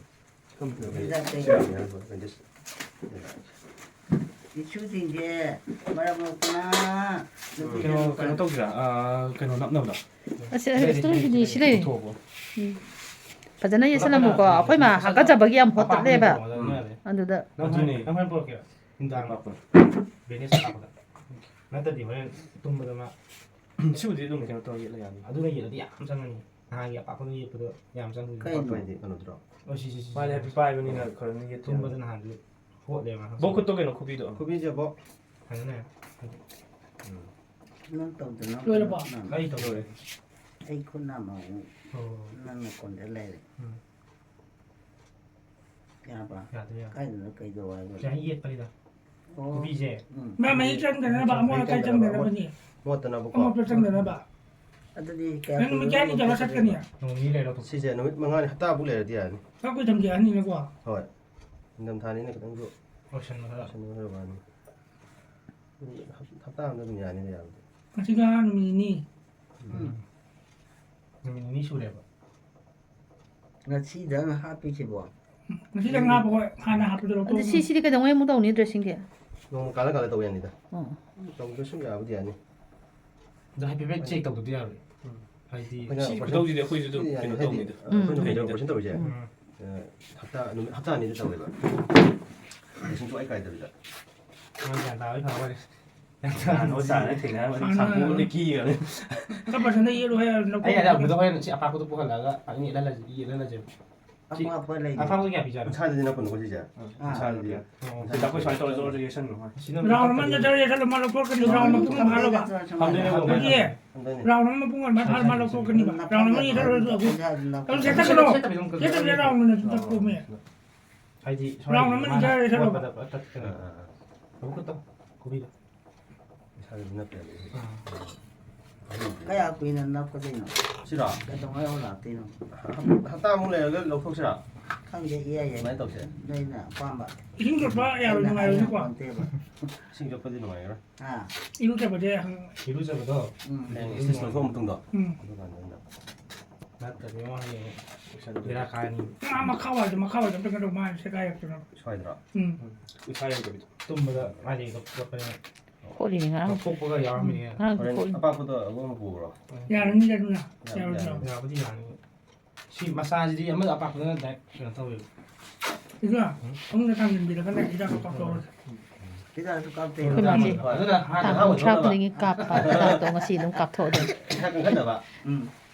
ꯍꯤꯗꯥꯛ ꯇꯩ-, ꯁꯤ ꯌꯥꯝ ꯌꯥꯝꯕ, ꯑꯗꯨ ꯁꯤ-, ꯏꯁꯨꯁꯤꯡꯁꯦ ꯃꯔꯛ ꯃꯔꯛꯇꯅ ꯅꯨꯄꯤ ꯀꯩꯅꯣ, ꯀꯩꯅꯣ ꯇꯧꯁꯤꯔꯥ? ꯑꯥ, ꯀꯩꯅꯣ ꯅꯞꯅꯕꯗꯣ? ꯑꯁꯤ, ꯑꯁꯤ ꯏꯁꯇꯣꯔꯒꯤꯗꯤ ꯁꯤ ꯂꯩꯔꯦ꯫ ꯄꯨꯊꯣꯛꯑꯣ꯫ ꯎꯝ꯫ ꯐꯖꯅ ꯌꯦꯠꯁꯜꯂꯝꯃꯨꯀꯣ꯫ ꯑꯩꯈꯣꯏ ꯃꯥ ꯍꯥꯀꯠꯆꯕꯒꯤ ꯌꯥꯝ ꯍꯣꯠꯇꯠꯂꯦꯕ꯫ ꯎꯝ꯫ ꯑꯗꯨꯗ ꯅꯪ ꯍꯣꯔꯦꯟ, ꯑꯗꯨꯅꯦ꯫ ꯅꯪ ꯍꯣꯔꯦꯟ ꯄꯨꯔꯛꯀꯦꯔꯥ? ꯅꯨꯡꯗꯥꯡ ꯕꯦꯟꯗꯦꯖ ꯍꯥꯞꯄꯗ꯫ ꯅꯠꯇ꯭ꯔꯗꯤ ꯍꯣꯔꯦꯟ ꯇꯨꯝꯕꯗ ꯃꯥ ꯁꯤꯕꯨꯗꯤ ꯑꯗꯨꯝ ꯀꯩꯅꯣ ꯇꯧꯔ ꯌꯦꯠꯂ ꯌꯥꯅꯤ꯫ ꯑꯗꯨꯅ ꯌꯦꯠꯂꯗꯤ ꯌꯥꯝ ꯆꯪꯉꯅꯤ꯫ ꯅꯍꯥꯟꯒꯤ ꯑꯄꯥꯛꯄꯗꯣ ꯌꯦꯠꯄꯗꯣ ꯌꯥꯝ ꯆꯪꯉꯅꯤ꯫ ꯀꯩꯅꯣ? ꯑꯄꯥꯛꯄ ꯍꯥꯏꯗꯤ ꯀꯩꯅꯣꯗꯨꯔꯣ? ꯑꯣ, ꯁꯤ, ꯁꯤ, ꯁꯤ, ꯃꯥꯗꯤ ꯁꯤ꯫ ꯍꯥꯏꯐꯦꯠ ꯄꯥꯏꯕꯅꯤꯅ ꯈꯔ ꯑꯗꯨꯝ ꯌꯦꯠꯇꯦ꯫ ꯇꯨꯝꯕꯗ ꯅꯍꯥꯟꯁꯨ ꯍꯣꯠꯂꯦꯕ꯫ ꯕꯣ ꯈꯨꯠꯇꯣ ꯀꯩꯅꯣ ꯈꯨꯕꯤꯗꯣ? ꯈꯨꯕꯤꯁꯦ ꯕꯣ꯫ ꯐꯖꯅ꯫ ꯎꯝ꯫ ꯅꯪ ꯇꯧꯗꯅꯕ ꯂꯣꯏꯔꯕꯣ? ꯅꯪ꯫ ꯑꯩ ꯇꯧꯗꯣꯔꯦ꯫ ꯑꯩ ꯈꯨꯠ ꯅꯥꯝꯃ ꯑꯃꯨꯛ ꯑꯣ꯫ ꯅꯪ ꯅꯥꯀꯣꯡꯗ ꯂꯩꯔꯦ꯫ ꯎꯝ꯫ ꯌꯥꯕ? ꯌꯥꯗ꯭ꯔꯦ, ꯌꯥꯗ꯭ꯔꯦ꯫ ꯀꯥꯏꯗꯅꯣ ꯀꯩꯗꯧ ꯍꯥꯏꯕ? ꯁꯤ ꯍꯦꯛ ꯌꯦꯠꯄꯅꯤꯗ꯫ ꯑꯣ꯫ ꯈꯨꯕꯤꯁꯦ꯫ ꯎꯝ꯫ ꯃꯥ ꯃꯍꯤꯛ ꯆꯪꯗꯅꯕ, ꯑꯃꯣꯠ ꯑꯀꯥꯏ ꯆꯪꯗꯅꯕ꯫ ꯃꯣꯠꯇꯅꯕꯅꯤ꯫ ꯃꯣꯠꯇꯅꯕꯀꯣ꯫ ꯑꯃꯣꯠꯄ ꯆꯪꯗꯅꯕ꯫ ꯑꯗꯨꯗꯤ ꯀꯌꯥ ꯅꯪ ꯅꯨꯃꯤꯠ ꯀꯌꯥꯅꯤ ꯀꯨꯏꯅ ꯇꯧꯔ ꯆꯠꯀꯅꯤ? ꯅꯣꯡ ꯅꯤꯅꯤ ꯂꯩꯔ ꯂꯧꯊꯣꯛ꯫ ꯁꯤꯁꯦ ꯅꯨꯃꯤꯠ ꯃꯉꯥꯅꯤ, ꯍꯞꯇꯥꯕꯨ ꯂꯩꯔꯗꯤ ꯌꯥꯔꯅꯤ꯫ ꯈꯔ ꯀꯨꯏ ꯊꯝꯒꯦ ꯍꯥꯏꯅꯤꯅꯀꯣ꯫ ꯍꯣꯏ꯫ ꯅꯤꯡꯊꯝꯊꯥꯅꯤꯅ ꯈꯤꯇꯪꯁꯨ ꯂꯣꯏꯁꯟꯕ ꯈꯔ꯫ ꯂꯣꯏꯁꯟꯕ ꯈꯔ ꯋꯥꯅꯤ꯫ ꯍꯞ-, ꯍꯞꯇꯥ ꯑꯃꯗ ꯑꯗꯨꯝ ꯌꯥꯅꯤꯗ ꯌꯥꯕꯗꯤ꯫ ꯉꯁꯤꯒ ꯅꯨꯃꯤꯠ ꯅꯤꯅꯤ꯫ ꯎꯝ꯫ ꯅꯨꯃꯤꯠ ꯅꯤꯅꯤ ꯁꯨꯔꯦꯕ꯫ ꯉꯁꯤꯗꯪ ꯍꯥꯞꯄꯤꯁꯤꯕꯣ? ꯉꯁꯤꯗꯪ ꯍꯥꯞꯄ, ꯍꯣꯏ, ꯍꯥꯟꯅ ꯍꯥꯞꯄꯗꯣ ꯑꯗꯨ ꯂꯧꯊꯣꯛꯑꯒ꯫ ꯁꯤ, ꯁꯤꯗꯤ ꯀꯩꯗꯧꯉꯩ ꯑꯃꯨꯛ ꯇꯧꯅꯤ dressingꯗꯤ? ꯅꯣꯡꯃ ꯀꯥꯜꯂ ꯀꯥꯜꯂ ꯇꯧ ꯌꯥꯅꯤꯗ꯫ ꯑꯣ꯫ ꯇꯧꯗ꯭ꯔꯁꯨ ꯌꯥꯕꯨꯗꯤ ꯌꯥꯅꯤ꯫ ꯑꯗꯣ ꯍꯥꯏꯐꯦꯠ ꯍꯥꯏꯐꯦꯠ check ꯇꯧꯗꯗꯤ ꯌꯥꯔꯣꯏ꯫ ꯎꯝ꯫ ꯍꯥꯏꯗꯤ ꯑꯩꯈꯣꯏꯅ ꯁꯤ ꯈꯨꯇꯧꯁꯤꯗꯤ ꯑꯩꯈꯣꯏꯁꯨ ꯑꯗꯨꯝ ꯁꯤꯗꯤ ꯀꯩꯅꯣ ꯍꯥꯏꯗꯤ ꯇꯧꯅꯤꯗ꯫ ꯑꯩꯈꯣꯏꯅ ꯍꯩꯅꯤꯗ꯫ ꯑꯣꯄꯔꯦꯁꯟ ꯇꯧꯔꯤꯁꯦ ꯎꯝ꯫ ꯑ, ꯍꯞꯇꯥ ꯅꯨꯃꯤꯠ ꯍꯞꯇꯥ ꯑꯅꯤꯗ ꯇꯧꯋꯦꯕ꯫ ꯁꯨꯡꯁꯣꯏ ꯀꯥꯏꯗꯕꯤꯗ꯫ ꯃꯥ ꯒ꯭ꯌꯥꯟ ꯇꯥꯕꯗꯤ ꯐꯕ ꯋꯥꯅꯤ꯫ ꯅꯍꯥꯟ ꯍꯣꯁꯄꯤꯇꯥꯜꯗ ꯊꯦꯡꯅꯔꯝꯕꯗꯤ ꯁꯥꯡꯄꯣꯛꯅ ꯀꯤꯔꯕꯅꯦ꯫ ꯀꯝꯄ꯭ꯔꯦꯁꯟꯗ ꯌꯦꯠꯂꯨ ꯍꯥꯏ꯫ ꯑꯩ ꯑꯗ ꯑꯃꯨꯛꯇ ꯍꯣꯔꯦꯟ ꯁꯤ ꯑꯄꯥꯛꯄꯗꯣ ꯄꯨꯍꯜꯂꯒ ꯐꯖꯅ ꯌꯦꯠꯍꯜꯂꯁꯦ, ꯌꯦꯠꯍꯜꯂꯁꯦꯕ꯫ ꯁꯤ ꯑꯄꯥꯛꯄ ꯂꯩ꯫ ꯑꯄꯥꯛꯄꯗꯣ ꯀꯌꯥ ꯄꯤꯖꯥꯠꯅꯣ? ꯎꯟꯁꯥꯗꯗꯤ ꯅꯞꯄꯅꯨꯀꯣ ꯁꯤꯁꯦ꯫ ꯑꯥ꯫ ꯎꯟꯁꯥꯗꯗꯤ꯫ ꯑꯣ, ꯁꯤꯗ ꯑꯩꯈꯣꯏ ꯁꯨꯃꯥꯏꯅ ꯇꯧꯔ ꯖꯣꯔ ꯖꯣꯔ ꯌꯦꯠꯁꯟꯕ ꯃꯥꯜꯂꯦ꯫ ꯔꯥꯎꯟ ꯑꯃ ꯅꯠꯇ꯭ꯔꯒ ꯌꯦꯠꯁꯜꯂꯣ, ꯃꯥ ꯂꯧꯊꯣꯛꯀꯅꯤ, ꯔꯥꯎꯟ ꯃꯄꯨꯡ ꯑꯃ ꯍꯥꯜꯂꯣꯕ꯫ ꯐꯝꯗꯣꯏꯅꯦ, ꯐꯝꯗꯣꯏꯅꯦ꯫ ꯑꯗꯨꯗꯤ ꯐꯝꯗꯣꯏꯅꯦ꯫ ꯔꯥꯎꯟ ꯑꯃ ꯃꯄꯨꯡ ꯑꯣꯏꯅ ꯐꯥꯔ ꯃꯥ ꯂꯧꯊꯣꯛꯀꯅꯤꯕ꯫ ꯔꯥꯎꯟ ꯑꯃ ꯌꯦꯠꯁꯜꯂꯣ ꯑꯗꯨ꯫ ꯑꯗꯨ ꯁꯦꯠꯇꯠꯀꯅꯣ꯫ ꯁꯦꯠꯇꯕꯤꯗ ꯑꯗꯨꯝ ꯁꯦꯠꯇꯕꯤꯗ ꯔꯥꯎꯟ ꯑꯣꯏꯅ ꯑꯗꯨꯝ ꯇꯛꯄꯣꯃꯦ꯫ ꯍꯥꯏꯗꯤ ꯔꯥꯎꯟ ꯑꯃ ꯅꯤꯡꯈꯥꯏꯔ ꯆꯠꯂꯣꯕ꯫ ꯇꯠꯈ꯭ꯔꯦ꯫ ꯑꯥ, ꯑꯥ, ꯑꯥ꯫ ꯑꯃꯨꯛ ꯈꯛꯇꯪ ꯈꯨꯕꯤꯗꯣ꯫ ꯏꯁꯥꯗ ꯅꯞꯄꯦ ꯑꯗꯨꯗꯤ꯫ ꯀꯌꯥ ꯀꯨꯏꯅ ꯅꯞꯀꯗꯣꯏꯅꯣ? ꯁꯤꯔꯣ? ꯀꯩꯗꯧꯉꯩ ꯑꯃꯨꯛ ꯂꯥꯛꯇꯣꯏꯅꯣ? ꯍꯞꯇꯥꯃꯨꯛ ꯂꯩꯔꯒ ꯂꯧꯊꯣꯛꯁꯤꯔꯥ? ꯈꯪꯗꯦ, ꯏꯌꯥ ꯌꯥꯏ꯫ ꯑꯗꯨꯃꯥꯏꯅ ꯇꯧꯁꯦ꯫ ꯅꯣꯏꯅ ꯑꯄꯥꯝꯕ꯫ ꯏꯁꯤꯡ ꯆꯣꯠꯄ ꯌꯥꯔꯣꯏ, ꯅꯨꯡꯉꯥꯏꯔꯣꯏꯅꯤꯀꯣ꯫ ꯄꯣꯟꯇꯦꯕ꯫ ꯏꯁꯤꯡ ꯆꯣꯠꯄꯗꯤ ꯅꯨꯡꯉꯥꯏꯔꯣꯏ꯫ ꯍꯥ? ꯏꯔꯨꯖꯕꯗꯤ ꯍꯪ-, ꯏꯔꯨꯖꯕꯗꯣ꯫ ꯎꯝ꯫ ꯍꯌꯦꯡ ꯁ꯭ꯇꯤꯆ ꯂꯧꯊꯣꯛꯑ ꯃꯇꯨꯡꯗꯣ꯫ ꯎꯝ꯫ ꯑꯗꯨꯀꯥꯟꯗ ꯑꯣꯏꯅ꯫ ꯅꯠꯇ꯭ꯔꯗꯤ ꯃꯥ ꯍꯌꯦꯡ ꯕꯦꯔꯥ ꯀꯥꯔꯅꯤ꯫ ꯑꯥ, ꯃꯈꯥ ꯋꯥꯏꯗ, ꯃꯈꯥ ꯋꯥꯏꯗ ꯑꯝꯇ ꯀꯩꯅꯣ ꯃꯥꯏ ꯁꯦꯒꯥꯏꯔꯛꯇꯅ꯫ ꯁ꯭ꯋꯥꯏꯗ꯭ꯔꯣ? ꯎꯝ꯫ ꯏꯁꯥ ꯌꯧꯗꯕꯤꯗꯣ꯫ ꯇꯨꯝꯕꯗ ꯃꯥꯗꯤ ꯈꯣꯠꯄꯅꯤꯅ꯫ ꯈꯣꯠꯂꯤꯅꯦ ꯉꯔꯥꯡ꯫ ꯈꯣꯛꯄꯒ ꯌꯥꯎꯔꯝꯃꯤꯅꯦ꯫ ꯉꯔꯥꯡꯁꯨ ꯍꯣꯔꯦꯟ ꯈꯣꯠꯂꯤ꯫ ꯑꯄꯥꯛꯄꯗꯣ ꯑꯗꯨꯝ ꯄꯨꯈ꯭ꯔꯣ꯫ ꯌꯥꯔꯅꯤꯗ ꯑꯗꯨꯅ꯫ ꯌꯥꯔꯅꯤ, ꯌꯥꯔꯣꯏꯗ꯭ꯔꯣ? ꯌꯥꯔꯅꯤ꯫ ꯌꯥꯕꯨꯗꯤ ꯌꯥꯅꯤ꯫ ꯁꯤ ꯃꯁꯥꯁꯤꯗꯤ ꯑꯃ ꯑꯄꯥꯛꯄꯗꯅ ꯗꯥꯏꯔꯦꯛ ꯀꯩꯅꯣ ꯇꯧꯋꯦꯕ꯫ ꯁꯤꯒ ꯐꯃꯨꯡꯗ ꯊꯥꯡꯖꯤꯟꯕꯤꯔꯒꯅꯦ ꯍꯤꯗꯥꯛꯇꯣ ꯀꯥꯞꯊꯣꯛꯑꯁꯤ꯫ ꯍꯤꯗꯥꯛꯁꯨ ꯀꯥꯞꯇꯦ꯫ ꯑꯩꯈꯣꯏ ꯃꯥꯁꯦ ꯍꯣꯏ, ꯇꯥꯡ ꯑꯍꯥꯟꯕ ꯀꯨꯟꯊ꯭ꯔꯥ ꯍꯧꯅꯕ꯫ ꯈꯨꯗꯤꯡꯒꯤ ꯀꯥꯞꯄ ꯍꯤꯗꯥꯛꯇꯣ ꯉꯁꯤ ꯑꯗꯨꯝ ꯀꯥꯞꯊꯣꯛꯑꯗꯣꯏꯅꯤ꯫ ꯏꯁꯥ ꯀꯟꯈꯠꯅꯕ꯫ ꯎꯝ꯫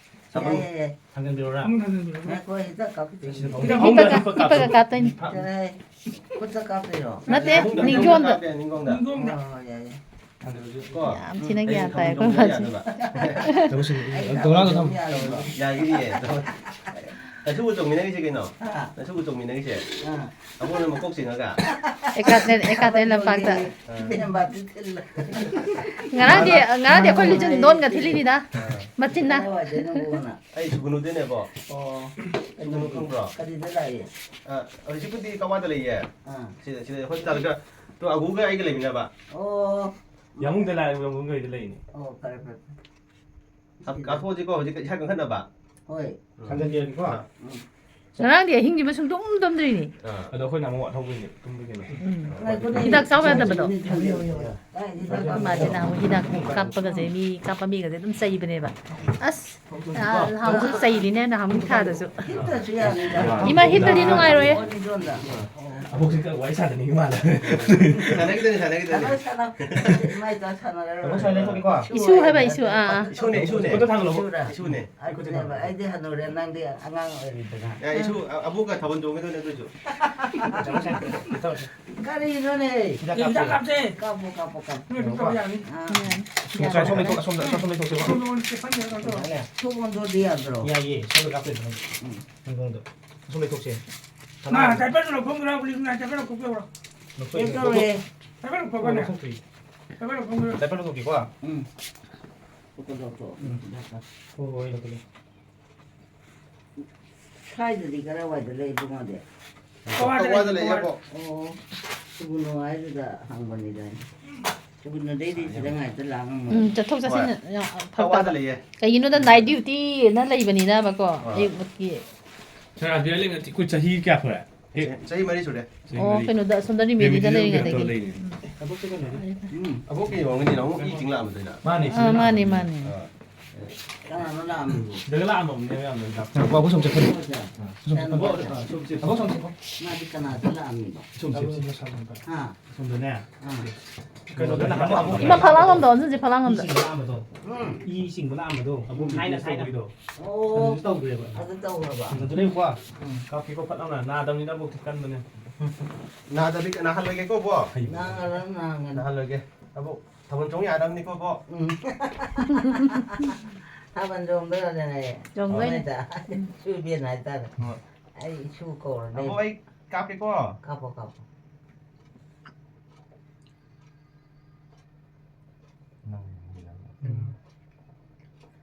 ꯆꯥꯐꯝ꯫ ꯌꯥꯏ, ꯌꯥꯏ, ꯌꯥꯏ꯫ ꯊꯥꯡꯖꯟꯕꯤꯔꯣꯔꯥ? ꯐꯃꯨꯡ ꯊꯥꯡꯖꯤꯟꯕꯤꯔꯒ꯫ ꯉꯥꯏꯈꯣ, ꯍꯤꯗꯥꯛ ꯀꯥꯞꯈꯤꯗꯣꯏꯅꯤ꯫ ꯁꯤꯗ ꯐꯃꯨꯡ ꯍꯤꯞꯄꯒ ꯐꯃꯨꯡꯗ ꯍꯤꯞꯄꯒ ꯀꯥꯞꯇꯣꯏꯅꯤ꯫ ꯆꯠꯂꯍꯦ꯫ ꯈꯨꯠꯇ ꯀꯥꯞꯇꯣꯏꯔꯣ? ꯅꯠꯇꯦ, ꯅꯤꯡꯖꯣꯝꯗ ꯅꯤꯡꯖꯣꯝꯗ꯫ ꯀꯥꯞꯄꯦ, ꯅꯤꯡꯖꯣꯝꯗ꯫ ꯅꯤꯡꯖꯣꯝꯗ꯫ ꯑꯣ, ꯌꯥꯏ, ꯌꯥꯏ꯫ ꯊꯥꯡꯖꯜꯂꯁꯤ꯫ ꯅꯤꯡꯖꯣꯝꯗ꯫ ꯀꯣ? ꯌꯥꯝ ꯊꯤꯅ ꯑꯩ ꯒ꯭ꯌꯥꯟ ꯇꯥꯏ ꯊꯝꯖꯤꯟꯕ ꯑꯩꯈꯣꯏ ꯃꯥꯁꯦ꯫ ꯌꯥꯗꯕ꯫ ꯇꯧꯁꯤꯜꯂꯨ꯫ ꯑꯩ ꯗꯣꯂꯥꯗꯣ ꯊꯝ-꯫ ꯌꯥꯏꯌꯦꯕ꯫ ꯌꯥꯒꯤꯅꯤꯌꯦ꯫ ꯅꯁꯨꯕꯨ ꯆꯣꯡꯃꯤꯟꯅꯔꯤꯁꯦ ꯀꯩꯅꯣ? ꯍꯥ? ꯅꯁꯨꯕꯨ ꯆꯣꯡꯃꯤꯟꯅꯔꯤꯁꯦ? ꯑꯥ꯫ ꯑꯕꯣꯛꯅ ꯃꯀꯣꯛ ꯆꯤꯡꯉꯒ? ꯑꯦꯀꯥꯇꯦꯟ-, ꯑꯦꯀꯥꯇꯦꯟ ꯂꯝꯄꯥꯛꯇ꯫ ꯏꯕꯦꯝꯃ, ꯑꯗꯨ ꯊꯤꯜꯂ꯫ ꯉꯔꯥꯡꯗꯤ, ꯉꯔꯥꯡꯗꯤ ꯑꯩꯈꯣꯏ ꯂꯤꯆꯨꯟ ꯂꯣꯟꯒ ꯊꯤꯜꯂꯤꯅꯤꯗ꯫ ꯑꯥ꯫ ꯃꯆꯤꯟꯅ꯫ ꯀꯥꯏ ꯋꯥꯏꯗꯩꯅꯣ ꯑꯕꯣꯛꯅ? ꯑꯩ ꯁꯨꯒꯨꯅꯨꯗꯩꯅꯦꯕꯣ꯫ ꯑꯣ꯫ ꯁꯨꯒꯨꯅꯨ ꯈꯪꯕ꯭ꯔꯣ? ꯀꯔꯤꯗ ꯂꯥꯛꯏ? ꯑꯥ, ꯍꯧꯖꯤꯛꯄꯨꯗꯤ ꯀꯛꯋꯥꯗ ꯂꯩꯌꯦ꯫ ꯑꯥ꯫ ꯁꯤꯗ, ꯁꯤꯗ ꯍꯣꯁꯄꯤꯇꯥꯜꯗ ꯇꯣ ꯑꯒꯨꯒ ꯑꯩꯒ ꯂꯩꯃꯤꯟꯅꯕ꯫ ꯑꯣ꯫ ꯌꯥꯃꯨꯡꯗ ꯂꯥꯛꯑꯦ, ꯌꯥꯃꯨꯡ ꯀꯩꯗ ꯂꯩꯅꯦ꯫ ꯑꯣ, ꯐꯔꯦ, ꯐꯔꯦ, ꯐꯔꯦ꯫ ꯀꯥꯞ-, ꯀꯥꯞꯊꯣꯛꯑꯁꯤꯀꯣ, ꯍꯧꯖꯤꯛ ꯏꯁꯥ ꯀꯟꯈꯠꯅꯕ꯫ ꯍꯣꯏ꯫ ꯊꯥꯡꯖꯟꯕꯤꯔꯒꯦꯀꯣ꯫ ꯑꯥ꯫ ꯎꯝ꯫ ꯉꯔꯥꯡꯗꯤ ꯑꯍꯤꯡꯁꯤꯃ ꯁꯨꯡꯇꯨꯝ ꯇꯨꯝꯗ꯭ꯔꯤꯅꯤ꯫ ꯑꯥ꯫ ꯑꯗꯣ ꯑꯩꯈꯣꯏꯅ ꯑꯃꯨꯛ ꯋꯥꯊꯧꯕꯒꯤꯅꯦ, ꯇꯨꯝꯕꯒꯤꯅꯦ꯫ ꯎꯝ꯫ ꯉꯥꯏꯈꯣꯅꯦ꯫ ꯍꯤꯗꯥꯛ ꯆꯥꯎ ꯌꯥꯗꯕꯗꯣ꯫ ꯀꯥꯏ ꯍꯤꯗꯥꯛ ꯑꯩꯈꯣꯏ ꯃꯥꯁꯤꯅ ꯀꯥꯞꯄꯤꯅꯣ? ꯑꯃꯨꯛ ꯍꯤꯗꯥꯛ ꯀꯥꯞꯄꯒꯁꯦ, ꯃꯤ ꯀꯥꯞꯄ ꯃꯤꯒꯁꯦ ꯑꯗꯨꯝ ꯆꯩꯕꯅꯦꯕ꯫ ꯑꯁ, ꯅꯍꯥꯟꯃꯨꯛꯁꯨ ꯆꯩꯔꯤꯅꯦ, ꯅꯍꯥꯟꯃꯨꯛ ꯊꯥꯗꯁꯨ꯫ ꯍꯤꯞꯇꯁꯨ ꯌꯥꯅꯤꯗ꯫ ꯏꯃꯥ, ꯍꯤꯞꯇꯗꯤ ꯅꯨꯡꯉꯥꯏꯔꯣꯏꯌꯦ꯫ ꯑꯣꯟꯖꯣꯟꯗ꯫ ꯑꯕꯣꯛꯁꯦ ꯋꯥꯔꯤ ꯁꯥꯟꯅꯅꯤꯡꯉꯤ ꯃꯥꯜꯂꯦ꯫ ꯁꯥꯟꯅꯈꯤꯗꯣꯏꯅꯦ, ꯁꯥꯟꯅꯈꯤꯗꯣꯏꯅꯦ꯫ ꯁꯥꯟꯅꯧ, ꯁꯥꯟꯅꯧ꯫ ꯏꯃꯥ ꯏꯆꯥ ꯁꯥꯟꯅꯔꯔꯣꯏ꯫ ꯑꯕꯣꯛ ꯁꯥꯟꯅ ꯂꯩꯊꯣꯛꯀꯦꯀꯣ꯫ ꯏꯁꯨ ꯍꯥꯏꯕ, ꯏꯁꯨ, ꯑꯥ, ꯑꯥ꯫ ꯏꯁꯨꯅꯦ, ꯏꯁꯨꯅꯦ꯫ ꯈꯨꯠꯇ ꯊꯥꯡꯒꯠꯂꯣ, ꯏꯁꯨꯔꯥ? ꯏꯁꯨꯅꯦ꯫ ꯑꯗꯨꯅꯦꯕ, ꯑꯩꯗꯤ ꯍꯅꯨꯔꯦ, ꯅꯪꯗꯤ ꯑꯉꯥꯡ ꯑꯣꯏꯔꯤꯗꯅ꯫ ꯑꯦ, ꯏꯁꯨ, ꯑ-, ꯑꯕꯣꯛꯀ ꯊꯥꯕꯜ ꯆꯣꯡꯒꯗꯣꯏꯅꯦ ꯑꯗꯨꯏꯁꯨ꯫ ꯀꯔꯤꯅꯣꯅꯦ? ꯍꯤꯗꯥꯛ ꯍꯤꯗꯥꯛ ꯀꯥꯞꯁꯦ꯫ ꯀꯥꯞꯄꯣ, ꯀꯥꯞꯄꯣ, ꯀꯥꯞꯄꯣ꯫ ꯅꯣꯏ ꯑꯗꯨꯝ ꯇꯧ ꯌꯥꯅꯤ꯫ ꯑꯥ꯫ ꯁꯣꯝ, ꯁꯣꯝ ꯂꯩꯊꯣꯛ, ꯑꯁꯣꯝꯗ, ꯑꯁꯣꯝ ꯂꯩꯊꯣꯛꯁꯦꯕ꯫ ꯁꯣꯝꯗ ꯑꯣꯟ-, ꯁꯦ ꯐꯝꯃꯤꯔ ꯀꯩꯅꯣ ꯇꯧꯔꯣ꯫ ꯌꯥꯅꯤ꯫ ꯊꯣꯛ ꯑꯣꯟꯊꯣꯛꯑꯗꯤ ꯌꯥꯗ꯭ꯔꯣ? ꯌꯥꯏꯌꯦ, ꯁꯣꯝꯗ ꯀꯥꯞꯇꯣꯏꯅꯦ꯫ ꯎꯝ꯫ ꯅꯪꯉꯣꯟꯗ꯫ ꯁꯣꯝ ꯂꯩꯊꯣꯛꯁꯦ꯫ ꯃꯥ diaper ꯂꯧꯊꯣꯛꯈ꯭ꯔꯣ, ꯍꯧꯖꯤꯛ ꯅꯪ diaper ꯂꯧꯊꯣꯛꯄꯤꯔꯣ꯫ ꯂꯧꯊꯣꯛꯑꯦ, ꯀꯩꯝ ꯇꯧꯔꯣꯏꯌꯦ꯫ ꯂꯧꯊꯣꯛꯑꯦ꯫ Diaper ꯂꯧꯊꯣꯛꯈ꯭ꯔꯣꯅꯦ꯫ ꯂꯧꯊꯣꯛꯇ꯭ꯔꯤ꯫ Diaper ꯂꯧꯊꯣꯛꯈ꯭ꯔꯣ꯫ Diaper ꯂꯧꯊꯣꯛꯀꯦꯀꯣ꯫ ꯎꯝ꯫ ꯂꯧꯊꯣꯛ, ꯂꯧꯊꯣꯛ꯫ ꯎꯝ꯫ ꯍꯣꯏ, ꯍꯣꯏ, ꯂꯧꯊꯣꯛꯀꯦ꯫ ꯁ꯭ꯋꯥꯏꯗꯗꯤ ꯀꯗꯥꯏꯋꯥꯏꯗ ꯂꯩ ꯏꯕꯨꯡꯉꯣꯗꯤ? ꯀꯛꯋꯥꯗ ꯀꯛꯋꯥꯗ ꯂꯩ, ꯂꯩ, ꯏꯕꯣꯛ꯫ ꯑꯣ, ꯁꯨꯒꯨꯅꯨ ꯍꯥꯏꯗꯨꯗ ꯍꯪꯕꯅꯤꯗ ꯑꯩꯅ꯫ ꯁꯨꯒꯨꯅꯨꯗꯩꯗꯤ ꯁꯤꯗ ꯉꯥꯏꯇ ꯂꯥꯛ ꯉꯝꯃꯣꯏ꯫ ꯎꯝ, ꯆꯠꯊꯣꯛ ꯆꯠꯁꯤꯟ ꯍꯣꯏ꯫ ꯌꯥꯝ ꯐꯔꯛ ꯀꯛꯋꯥꯗ ꯇꯥꯕ꯫ ꯂꯩꯌꯦ꯫ ꯀꯩꯒꯤꯅꯣꯗ night duty ꯅ ꯂꯩꯕꯅꯤꯅꯕꯀꯣ, ꯑꯥ꯫ ꯑꯌꯨꯛꯀꯤ꯫ ꯁꯔ, ꯑꯗꯨꯗ ꯂꯩꯕ ꯅꯠꯇꯦ, ꯑꯩꯈꯣꯏ ꯆꯍꯤ ꯀꯌꯥ ꯁꯨꯔꯦ? ꯆꯍꯤ, ꯆꯍꯤ ꯃꯔꯤ ꯁꯨꯔꯦ꯫ ꯆꯍꯤ ꯑꯣ, ꯃꯔꯤ꯫ ꯀꯩꯅꯣꯗ, ꯑꯁꯣꯝꯗ remedy ꯗ remedy ꯗ ꯑꯗꯨꯝ ꯀꯩꯅꯣ ꯇꯧ ꯂꯩꯔꯤꯅꯦ꯫ ꯎꯝ꯫ ꯑꯕꯣꯛꯁꯦ ꯀꯩꯅꯣꯗ? ꯎꯝ꯫ ꯑꯕꯣꯛꯀꯤ ꯋꯥꯡꯒꯅꯤꯅ ꯑꯃꯨꯛ ꯏ ꯆꯤꯡ ꯂꯥꯛꯑꯝꯕꯗꯣꯏꯅ꯫ ꯃꯥꯅꯦ, ꯑꯥ, ꯁꯤꯗ ꯃꯥꯅꯦ, ꯂꯥꯛꯑꯝꯕꯗꯣꯏꯅꯦ꯫ ꯃꯥꯅꯦ꯫ ꯑꯥ꯫ ꯀꯅꯥꯅꯣ ꯂꯥꯛꯑꯝꯃꯤꯕꯣ? ꯁꯤꯗꯒ ꯂꯥꯛꯑꯝꯃꯕꯅꯦꯕ ꯌꯥꯝꯅ ꯍꯤꯗꯥꯛ꯫ ꯉꯥꯏꯈꯣ, ꯑꯕꯣꯛ ꯁꯨꯝ ꯆꯠꯈ꯭ꯔꯣ꯫ ꯁꯨꯝ ꯆꯠꯈ꯭ꯔꯣ꯫ ꯑꯕꯣꯛ, ꯑꯥ, ꯁꯨꯝ ꯆꯠꯈ꯭ꯔꯣ꯫ ꯑꯕꯣꯛ ꯁꯨꯝ ꯆꯠꯈ꯭ꯔꯣ꯫ ꯃꯥꯗꯤ ꯀꯅꯥꯗ ꯂꯥꯛꯑꯝꯃꯤꯕ? ꯁꯨꯝ ꯆꯠꯈ꯭ꯔꯣ꯫ ꯍꯥ? ꯑꯁꯣꯝꯗꯅꯦ꯫ ꯑꯥ꯫ ꯀꯩꯅꯣꯗ ꯅꯍꯥꯟ ꯑꯃꯨꯛ ꯏꯃꯥ, ꯐꯛꯂꯥꯡ ꯂꯣꯝꯗ ꯑꯣꯟꯁꯤꯟꯁꯦ, ꯐꯛꯂꯥꯡ ꯂꯣꯝꯗ꯫ ꯏꯁꯤꯡ ꯂꯥꯛꯑꯝꯕꯗꯣ꯫ ꯎꯝ꯫ ꯏ ꯆꯤꯡꯕ ꯂꯥꯛꯑꯝꯕꯗꯣ꯫ ꯑꯕꯣꯛꯀꯤ ꯊꯥꯏꯅ, ꯏ ꯊꯥꯏꯅ꯫ ꯆꯤꯡꯕꯒꯤꯗꯣ꯫ ꯑꯣ꯫ ꯑꯗꯨꯁꯨ ꯇꯧꯈ꯭ꯔꯦꯕ꯫ ꯑꯗꯨ ꯇꯧꯈ꯭ꯔꯕ? ꯑꯗꯨꯗ ꯂꯩꯌꯨꯀꯣ꯫ ꯎꯝ꯫ ꯀꯥꯞꯀꯦꯀꯣ, ꯐꯠ ꯂꯥꯎꯅ꯫ ꯅꯥꯗꯕꯅꯤꯅ ꯑꯕꯣꯛꯇꯤ ꯀꯟꯕꯅꯦ꯫ ꯅꯥꯗꯕꯤ-, ꯅꯥꯍꯜꯂꯣꯏꯒꯦꯀꯣ, ꯕꯣ꯫ ꯅꯥꯍꯜꯂꯣꯏ, ꯅꯥꯍꯜꯂꯣꯏ꯫ ꯅꯥꯍꯜꯂꯣꯏꯒꯦ꯫ ꯑꯕꯣꯛ, ꯊꯥꯕꯜ ꯆꯣꯡ ꯌꯥꯗꯕꯅꯤꯀꯣ, ꯕꯣ꯫ ꯎꯝ꯫ ꯊꯥꯕꯜ ꯆꯣꯡꯗꯣꯏꯔꯅꯦ? ꯆꯣꯡꯗꯣꯏꯅꯦ꯫ ꯁꯨꯕꯦꯟ ꯍꯥꯏꯇꯥꯔꯦ꯫ ꯍꯣꯏ꯫ ꯑꯩ ꯏꯁꯨ ꯀꯧꯔꯅꯤ꯫ ꯑꯕꯣꯛ, ꯑꯩ ꯀꯥꯞꯀꯦꯀꯣ꯫ ꯀꯥꯞꯄꯣ, ꯀꯥꯞꯄꯣ꯫ ꯎꯝ꯫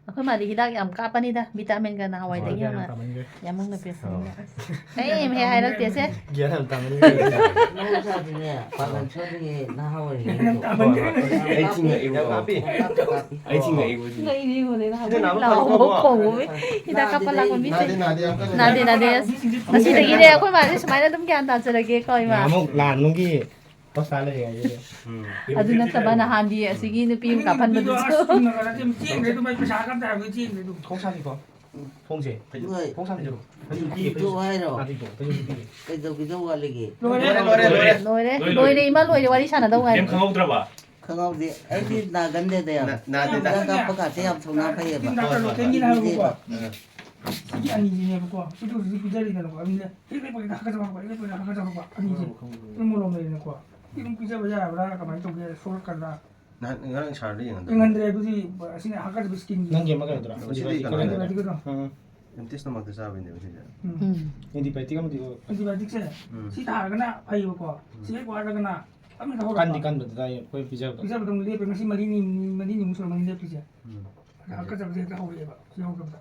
ꯑꯩꯈꯣꯏ ꯃꯥꯗꯤ ꯍꯤꯗꯥꯛ ꯌꯥꯝ ꯀꯥꯞꯄꯅꯤꯗ, ꯚꯤꯇꯥꯃꯤꯟꯒ ꯅꯍꯥꯟꯋꯥꯏꯗꯒꯤ ꯒ꯭ꯌꯥꯟ ꯌꯥꯝꯅ ꯌꯥꯝ ꯇꯥꯃꯟꯈ꯭ꯔꯦ꯫ ꯌꯥꯝꯃꯨꯡꯅ ꯄꯤꯔꯛꯄꯅꯤꯅ꯫ ꯑꯣ꯫ ꯀꯩꯝ ꯍꯦꯛ ꯍꯥꯏꯔꯛꯇꯦꯁꯦ꯫ ꯒ꯭ꯌꯥꯟ ꯌꯥꯝ ꯇꯥꯃꯟꯈ꯭ꯔꯦ꯫ ꯃꯍꯧꯁꯥꯗꯤꯅꯦ, ꯄꯥꯡꯒꯜ ꯁꯣꯟꯕꯒꯤ ꯅꯍꯥ ꯑꯣꯏꯔꯤꯉꯩꯗꯣ꯫ ꯍꯣꯏ, ꯍꯣꯏ꯫ ꯑꯩ ꯆꯤꯡꯉꯛꯏꯕꯀꯣ꯫ ꯌꯥꯝ ꯀꯥꯞꯄꯤ꯫ ꯑꯩ ꯆꯤꯡꯉꯛꯏꯕ ꯍꯧꯖꯤꯛ꯫ ꯉꯛꯏꯅꯦ, ꯌꯦꯡꯉꯨꯅꯦ, ꯅꯍꯥꯟ ꯁꯤꯗ ꯅꯍꯥꯟꯃꯨꯛ ꯂꯥꯎꯕ ꯈꯪꯍꯧꯕ꯭ꯔꯣ? ꯈꯣꯡꯕ ꯃꯤ ꯍꯤꯗꯥꯛ ꯀꯥꯞꯄ ꯂꯥꯛꯄ ꯃꯤꯁꯦ꯫ ꯅꯥꯗꯦ, ꯅꯥꯗꯦ, ꯌꯥꯝ ꯀꯟꯅ ꯅꯥꯗꯦ, ꯅꯥꯗꯦ꯫ ꯉꯁꯤꯗꯒꯤꯅꯦ ꯑꯩꯈꯣꯏ ꯃꯥꯁꯦ ꯁꯨꯃꯥꯏꯅ ꯑꯗꯨꯝ ꯒ꯭ꯌꯥꯟ ꯇꯥꯖꯔꯒꯦ ꯀꯣ, ꯏꯃꯥ꯫ ꯅꯍꯥꯟꯃꯨꯛ ꯂꯥꯟ ꯃꯅꯨꯡꯒꯤ ꯍꯣꯁꯄꯤꯇꯥꯜ ꯂꯩꯔꯤꯉꯩꯗꯨꯗ꯫ ꯎꯝ꯫ ꯑꯗꯨ ꯅꯠꯇꯕ ꯅꯍꯥꯟꯗꯤ ꯑꯁꯤꯒꯤ ꯅꯨꯄꯤ ꯑꯃ ꯀꯥꯞꯍꯟꯕꯗꯨꯁꯨ꯫ ꯆꯨꯝꯅꯒ ꯅꯠꯇꯦ, ꯆꯦꯟꯈ꯭ꯔꯦ ꯑꯗꯨꯝ, ꯑꯩ ꯄꯩꯁꯥ ꯀꯝꯇ ꯍꯥꯏꯕꯗ ꯆꯦꯟꯈ꯭ꯔꯦ ꯑꯗꯨꯝ꯫ ꯊꯣꯡ ꯁꯥꯜꯂꯤꯀꯣ? ꯎꯝ꯫ ꯊꯣꯡꯁꯦ꯫ ꯅꯣꯏ꯫ ꯊꯣꯡ ꯁꯥꯜꯂꯤꯗꯣ꯫ ꯐꯩꯖꯨꯞ ꯄꯤꯒꯦ, ꯐꯩꯖꯨꯞ꯫ ꯊꯣꯛꯑꯣ ꯍꯥꯏꯔꯣ? ꯉꯥꯛꯇꯪ ꯊꯣꯛꯑꯣ, ꯐꯩꯖꯨꯞ ꯄꯤꯒꯦ꯫ ꯀꯩꯗꯧꯒꯤꯗꯧ ꯋꯥꯠꯂꯤꯒꯦ? ꯂꯣꯏꯔꯦ, ꯂꯣꯏꯔꯦ, ꯂꯣꯏꯔꯦ꯫ ꯂꯣꯏꯔꯦ, ꯂꯣꯏꯔꯦ꯫ ꯂꯣꯏꯔꯦ, ꯏꯃꯥ ꯂꯣꯏꯔꯦ, ꯋꯥꯔꯤ ꯁꯥꯟꯅꯗꯧ ꯉꯥꯏꯔꯦ꯫ ꯀꯩꯝ ꯈꯪꯍꯧꯗ꯭ꯔꯕ? ꯈꯪꯍꯧꯗꯦ꯫ ꯑꯩꯗꯤ ꯅꯥꯒꯟꯗꯦꯗ ꯌꯥꯝ꯫ ꯅꯥ-, ꯅꯥꯗꯦꯗ꯫ ꯍꯤꯗꯥꯛ ꯀꯥꯞꯄ ꯀꯥꯁꯦ ꯌꯥꯝ ꯊꯧꯅꯥ ꯐꯩꯌꯦꯕ꯫ ꯇꯤꯟ ꯍꯤꯗꯥꯛ ꯍꯣꯏ, ꯍꯣꯏ꯫ ꯂꯣꯀꯦꯜꯒꯤꯅ ꯍꯥꯏꯕꯀꯣ꯫ ꯎꯝ꯫ ꯁꯤꯒꯤ ꯑꯅꯤꯁꯤꯅꯦꯕꯀꯣ꯫ ꯁꯤꯗ ꯍꯧꯖꯤꯛ ꯄꯤꯖꯔꯤꯗꯅꯀꯣ꯫ ꯑꯅꯤꯅꯦ꯫ ꯍꯦꯛ ꯂꯦꯞꯄꯒ ꯍꯥꯀꯠꯆꯕ ꯍꯧꯔꯛꯄ, ꯍꯦꯛ ꯂꯦꯞꯄꯒ ꯍꯥꯀꯠꯆꯕ ꯍꯧꯔꯛꯄ꯫ ꯑꯅꯤꯁꯦ꯫ ꯎꯝ, ꯎꯝ, ꯎꯝ꯫ ꯑꯗꯨꯝ ꯃꯣꯂꯣꯝ ꯂꯩꯔꯦꯅꯀꯣ꯫ ꯁꯤ ꯑꯗꯨꯝ ꯄꯤꯖꯕ ꯌꯥꯕ꯭ꯔꯥ? ꯀꯃꯥꯏꯅ ꯇꯧꯒꯦ? ꯁꯣꯛꯂꯛꯀꯗ꯭ꯔꯥ? ꯅꯍꯥꯟ, ꯉꯔꯥꯡ ꯁꯥꯔꯗ ꯌꯦꯡꯍꯟꯗ꯭ꯔꯣ? ꯌꯦꯡꯍꯟꯗ꯭ꯔꯦ꯫ ꯑꯗꯨꯗꯤ ꯑꯁꯤꯅ ꯍꯥꯀꯠꯆꯕ ꯁ꯭ꯀꯤꯟꯒꯤ꯫ ꯅꯪꯒꯤ ꯑꯃ ꯀꯩꯅꯣꯗꯨꯔꯥ? ꯁꯤꯗꯤ ꯀꯩꯅꯣ ꯑꯦꯟꯇꯤꯕꯥꯏꯑꯣꯇꯤꯛ ꯍꯥꯏꯗꯅ꯫ ꯑꯃꯗꯨꯔꯥ? ꯎꯝ꯫ ꯑꯦꯝꯇꯤ ꯁ꯭ꯇꯣꯃꯥꯛꯇ ꯆꯥꯕꯩꯅꯦꯕ ꯁꯤꯁꯦ꯫ ꯎꯝ꯫ ꯑꯦꯟꯇꯤꯕꯥꯏꯑꯣꯇꯤꯛ ꯑꯃꯗꯤ ꯑꯣꯏ-, ꯑꯦꯟꯇꯤꯕꯥꯏꯑꯣꯇꯤꯛꯁꯦ ꯎꯝ꯫ ꯁꯤ ꯊꯥꯔꯒꯅ ꯐꯩꯌꯦꯕꯀꯣ꯫ ꯎꯝ꯫ ꯁꯤ ꯍꯦꯛ ꯋꯥꯠꯂꯒꯅ ꯀꯟꯅ ꯀꯟꯗꯤ ꯍꯧꯔꯛꯄ꯫ ꯀꯟꯕꯗꯨꯗ ꯑꯩꯈꯣꯏ ꯄꯤꯖꯕꯗꯣ꯫ ꯄꯤꯖꯕꯗꯣ ꯑꯃꯨꯛ ꯂꯦꯞꯄꯦ꯫ ꯉꯁꯤ ꯃꯔꯤꯅꯤ, ꯃꯔꯤꯅꯤꯃꯨꯛ ꯁꯨꯔꯝꯃꯅꯤ ꯂꯦꯞꯄꯤꯁꯦ꯫ ꯎꯝ꯫ ꯍꯥꯀꯠꯆꯕꯁꯦ ꯍꯦꯛꯇ ꯍꯧꯔꯛꯑꯦꯕ, ꯁꯤ ꯌꯥꯎꯗꯕꯗ꯫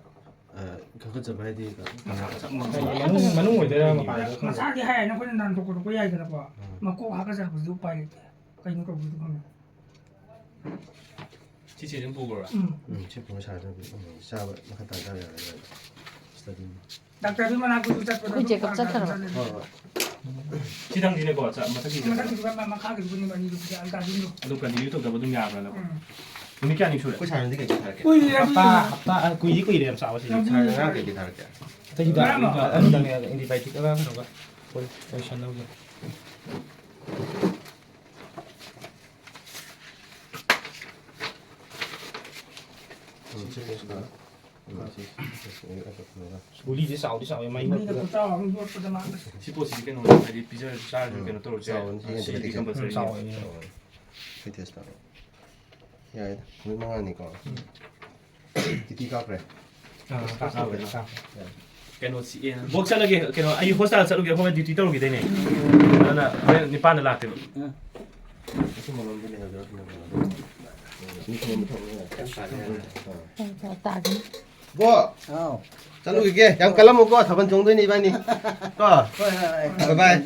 ꯑ, ꯍꯥꯀꯠꯆꯕ ꯍꯥꯏꯗꯤ ꯀ-, ꯀꯅꯥ ꯆꯞ ꯃꯥꯟꯅꯕ? ꯃꯅꯨꯡ, ꯃꯅꯨꯡ ꯑꯣꯏꯗꯣꯏꯔꯥ ꯃꯄꯥꯟ ꯑꯣꯏꯗꯣꯏꯔꯥ ꯈꯪꯗꯦ꯫ ꯃꯁꯥꯒꯤ ꯍꯥꯏ ꯍꯥꯏꯅ ꯑꯩꯈꯣꯏꯅ ꯅꯥꯟꯊꯣꯛ ꯈꯣꯠꯇꯣꯛꯄ ꯌꯥꯏꯗꯅꯀꯣ꯫ ꯎꯝ꯫ ꯃꯀꯣꯛ ꯍꯥꯀꯠꯆꯔꯛꯄꯁꯤꯗꯤ ꯎꯄꯥꯏ ꯂꯩꯇꯦ꯫ ꯀꯩꯅꯣ ꯇꯧꯕꯤꯗꯣ ꯈꯪꯗꯦ꯫ ꯁꯤꯁꯦ ꯑꯗꯨꯝ ꯄꯨꯈ꯭ꯔꯣꯔꯥ? ꯎꯝ꯫ ꯎꯝ, ꯁꯤ ꯄꯨꯔ ꯁꯥꯟꯅꯗꯕꯤ꯫ ꯎꯝ, ꯆꯥꯕ ꯃꯈꯥ ꯇꯥꯅ ꯆꯥꯕ ꯌꯥꯔꯣꯏ꯫ ꯁꯤꯗ ꯑꯗꯨꯝ꯫ ꯗꯥꯛꯇꯔꯗꯨꯒꯤ ꯃꯅꯥꯛꯇꯁꯨ ꯆꯠꯄꯗ ꯑꯩꯈꯣꯏ ꯑꯗꯨꯝ ꯆꯦꯛꯑꯞ ꯐꯔꯛ ꯇꯥꯅ ꯆꯠꯈ꯭ꯔꯕ? ꯆꯠꯂꯦ꯫ ꯍꯣꯏ, ꯍꯣꯏ꯫ ꯁꯤꯗꯪꯁꯤꯅꯦꯀꯣ, ꯆꯥ-, ꯃꯊꯛꯀꯤꯁꯦ꯫ ꯃꯊꯛꯀꯤꯗꯨꯒ ꯃ-, ꯃꯈꯥꯒꯤꯗꯨꯒꯅꯦꯕ ꯑꯅꯤꯗꯨ, ꯒ꯭ꯌꯥꯟ ꯇꯥꯗꯦ ꯑꯗꯨ꯫ ꯑꯗꯨꯝ continue ꯇꯧꯗꯕ ꯑꯗꯨꯝ ꯌꯥꯕ꯭ꯔꯥ ꯅꯪ? ꯎꯝ꯫ ꯅꯨꯃꯤꯠ ꯀꯌꯥꯅꯤ ꯁꯨꯔꯦ? ꯑꯩꯈꯣꯏ ꯁꯥꯔꯅꯗꯤ ꯀꯩꯀꯩ ꯊꯥꯔꯛꯀꯦ? ꯀꯨꯏꯔꯦ ꯍꯞꯇꯥ, ꯑꯗꯨꯗꯤ꯫ ꯍꯞꯇꯥ, ꯑ, ꯀꯨꯏꯗꯤ ꯀꯨꯏꯔꯦ ꯌꯥꯝ ꯆꯥꯕꯁꯦ꯫ ꯌꯥꯝ ꯁꯥꯔꯅ ꯀꯨꯏꯔꯦ꯫ ꯉꯔꯥꯡ ꯀꯩꯀꯩ ꯊꯥꯔꯛꯀꯦ? ꯑꯇꯩ ꯍꯤꯗꯥꯛ, ꯉꯔꯥꯡꯂꯣ? ꯑꯅꯤꯗꯪꯅꯦ, antibiotic ꯑꯃ ꯀꯩꯅꯣꯒ꯫ ꯍꯣꯏ, ꯂꯣꯏꯁꯟꯅꯕꯒꯤ꯫ ꯎꯝ, ꯁꯤ ꯂꯣꯏꯁꯤꯜꯂꯣ꯫ ꯎꯝ, ꯁꯤ, ꯁꯤ, ꯁꯤ, ꯁꯤ, ꯁꯤ, ꯁꯤ꯫ ꯒꯨꯂꯤꯁꯦ ꯆꯥꯎꯗꯤ ꯆꯥꯎꯋꯦ, ꯃꯩ ꯒꯨꯂꯤꯒ ꯅꯛꯄꯗ꯫ ꯈꯨꯆꯥꯎ ꯑꯃ ꯌꯣꯠꯄꯗ ꯃꯥ꯫ ꯁꯤ ꯄꯣꯠꯁꯤꯗꯤ ꯀꯩꯅꯣ, ꯍꯥꯏꯗꯤ ꯄꯤꯖꯔ ꯆꯥꯔꯁꯨ ꯎꯝ, ꯀꯩꯅꯣ ꯇꯧꯔꯁꯨ ꯌꯥꯏ꯫ ꯆꯥꯎꯕꯅꯤ, ꯁꯤ ꯁꯤꯗꯤ ꯌꯦꯟꯗ꯭ꯔꯗꯤ compulsory ꯎꯝ, ꯅꯤ꯫ ꯆꯥꯎꯋꯦ꯫ ꯆꯥꯎꯋꯦ꯫ ꯁꯤ test ꯇꯧꯔꯣ꯫ ꯌꯥꯏꯗ, ꯅꯨꯃꯤꯠ ꯃꯉꯥꯅꯤꯀꯣ꯫ ꯎꯝ꯫ ꯇꯤꯇꯤ ꯀꯥꯞꯈ꯭ꯔꯦ? ꯑꯥ, ꯀꯥꯞꯈ꯭ꯔꯦ, ꯀꯥꯞꯈ꯭ꯔꯦ꯫ ꯌꯥꯏ꯫ ꯀꯩꯅꯣ, ꯁꯤ, ꯑꯦ, ꯕꯣꯛ ꯆꯠꯂꯒꯦ, ꯀꯩꯅꯣ, ꯑꯩ ꯍꯣꯁꯄꯤꯇꯥꯜ ꯆꯠꯂꯨꯒꯦ, ꯑꯩꯈꯣꯏ duty ꯇꯧꯔꯨꯈꯤꯗꯣꯏꯅꯦ꯫ ꯑꯗꯨꯅ ꯍꯣꯔꯦꯟ ꯅꯤꯄꯥꯟꯗ ꯂꯥꯛꯇꯣꯏꯕ꯫ ꯎꯝ꯫ ꯑꯁꯤ ꯃꯂꯣꯝꯗ ꯂꯩꯍꯧꯗꯣꯏꯔꯣ? ꯇꯥꯒꯤꯅꯤ꯫ ꯕꯣ, ꯍꯥꯎ꯫ ꯆꯠꯂꯨꯈꯤꯒꯦ꯫ ꯌꯥꯝ ꯀꯜꯂꯝꯃꯨꯀꯣ, ꯊꯥꯕꯜ ꯆꯣꯡꯗꯣꯏꯅꯤ ꯏꯕꯥꯅꯤ꯫ ꯀꯣ? ꯍꯣꯏ, ꯍꯣꯏ, ꯍꯣꯏ꯫ Bye bye꯫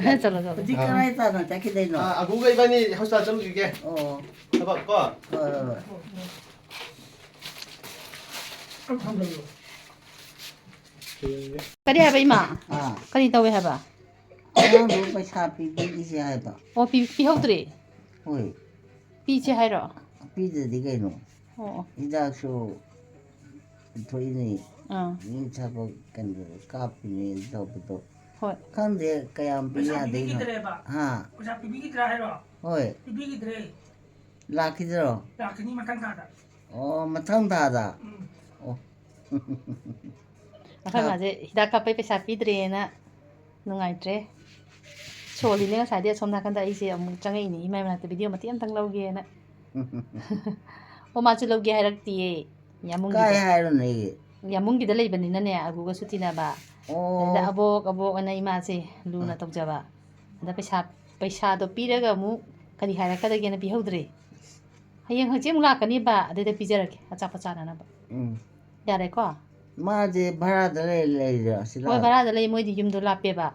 ꯍꯣꯏ, ꯆꯠꯂꯣ, ꯆꯠꯂꯣ꯫ ꯍꯧꯖꯤꯛ ꯀꯗꯥꯏ ꯇꯥꯟꯅ ꯆꯠꯈꯤꯗꯣꯏꯅꯣ? ꯑꯥ, ꯑꯒꯨꯒ ꯏꯕꯥꯅꯤ hospital ꯆꯠꯂꯨꯈꯤꯒꯦ꯫ ꯑꯣ꯫ ꯊꯕꯛ ꯀꯣ? ꯍꯣꯏ, ꯍꯣꯏ, ꯍꯣꯏ꯫ ꯀꯔꯤ ꯍꯥꯏꯕ, ꯏꯃꯥ? ꯑꯥ꯫ ꯀꯔꯤ ꯇꯧꯋꯦ ꯍꯥꯏꯕ? ꯑꯉꯥꯡꯗꯣ ꯄꯩꯁꯥ ꯄꯤꯕꯤꯈꯤꯁꯦ ꯍꯥꯏꯕ꯫ ꯑꯣ, ꯄꯤ-, ꯄꯤꯍꯧꯗ꯭ꯔꯦ? ꯍꯣꯏ꯫ ꯄꯤꯁꯦ ꯍꯥꯏꯔꯣ? ꯄꯤꯗ꯭ꯔꯗꯤ ꯀꯩꯅꯣ? ꯑꯣ, ꯑꯣ꯫ ꯍꯤꯗꯥꯛꯁꯨ ꯄꯨꯊꯣꯛꯏꯅꯤ꯫ ꯑꯥ꯫ ꯃꯤ ꯊꯕꯛ ꯀꯩꯅꯣ ꯀꯥꯞꯄꯤꯅꯤ ꯇꯧꯕꯗꯣ꯫ ꯍꯣꯏ꯫ ꯈꯪꯗꯦ ꯀꯌꯥꯝ ꯄꯤ ꯄꯩꯁꯥ ꯌꯥꯗꯣꯏꯅꯣ? ꯄꯤꯕꯤꯈꯤꯗ꯭ꯔꯦꯕ꯫ ꯍꯥ? ꯄꯩꯁꯥ ꯄꯤꯕꯤꯈꯤꯗ꯭ꯔꯥ ꯍꯥꯏꯔꯣ? ꯍꯣꯏ꯫ ꯄꯤꯕꯤꯈꯤꯗ꯭ꯔꯦ꯫ ꯂꯥꯛꯈꯤꯗ꯭ꯔꯣ? ꯂꯥꯛꯀꯅꯤ ꯃꯊꯪ ꯊꯥꯗ꯫ ꯑꯣ, ꯃꯊꯪ ꯊꯥꯗ? ꯎꯝ꯫ ꯑꯣ꯫ ꯑꯩꯈꯣꯏ ꯊꯥ- ꯃꯥꯁꯦ ꯍꯤꯗꯥꯛ ꯀꯥꯞꯄꯩ ꯄꯩꯁꯥ ꯄꯤꯗ꯭ꯔꯦꯅ ꯅꯨꯡꯉꯥꯏꯇ꯭ꯔꯦ꯫ ꯁꯣꯜꯂꯤꯅꯦ ꯉꯁꯥꯏꯗꯤ ꯑꯁꯣꯝ ꯅꯥꯀꯟꯗ, ꯑꯩꯁꯦ ꯑꯃꯨꯛ ꯆꯪꯉꯛꯏꯅꯦ ꯏꯃꯥ ꯃꯅꯥꯛꯇ video ꯃꯇꯦꯛ ꯑꯃꯇꯪ ꯂꯧꯒꯦꯅ꯫ ꯑꯣ, ꯃꯥꯁꯨ ꯂꯧꯒꯦ ꯍꯥꯏꯔꯛꯇꯤꯌꯦ꯫ ꯌꯥꯃꯨꯡꯒꯤꯗ꯫ ꯀꯥꯏ ꯍꯥꯏꯔꯨꯅꯦꯒꯦ? ꯌꯥꯃꯨꯡꯒꯤꯗ ꯂꯩꯕꯅꯤꯅꯅꯦ, ꯑꯒꯨꯒꯁꯨ ꯇꯤꯟꯅꯕ꯫ ꯑꯣ꯫ ꯑꯗꯨꯗ ꯑꯕꯣꯛ, ꯑꯕꯣꯛ ꯑꯅ ꯏꯃꯥꯁꯦ ꯂꯨꯅ ꯑꯥ꯫ ꯇꯧꯖꯕ꯫ ꯑꯗ ꯄꯩꯁꯥ, ꯄꯩꯁꯥꯗꯣ ꯄꯤꯔꯒ ꯑꯃꯨꯛ ꯀꯔꯤ ꯍꯥꯏꯔꯛꯀꯗꯒꯦꯅ ꯄꯤꯍꯧꯗ꯭ꯔꯦ꯫ ꯍꯌꯦꯡ ꯍꯪꯆꯤꯠ ꯑꯃꯨꯛ ꯂꯥꯛꯀꯅꯤꯕ, ꯑꯗꯨꯗ ꯄꯤꯖꯔꯒꯦ ꯑꯆꯥꯄꯣꯠ ꯆꯥꯅꯅꯕ꯫ ꯎꯝ꯫ ꯌꯥꯔꯦꯀꯣ? ꯃꯥꯁꯦ ꯚꯔꯥꯗ ꯂꯩ-, ꯂꯩꯔꯤꯔꯣ ꯁꯤꯗ? ꯍꯣꯏ, ꯚꯔꯥꯗ ꯂꯩ, ꯃꯣꯏꯗꯤ ꯌꯨꯝꯗꯣ ꯂꯥꯞꯄꯦꯕ꯫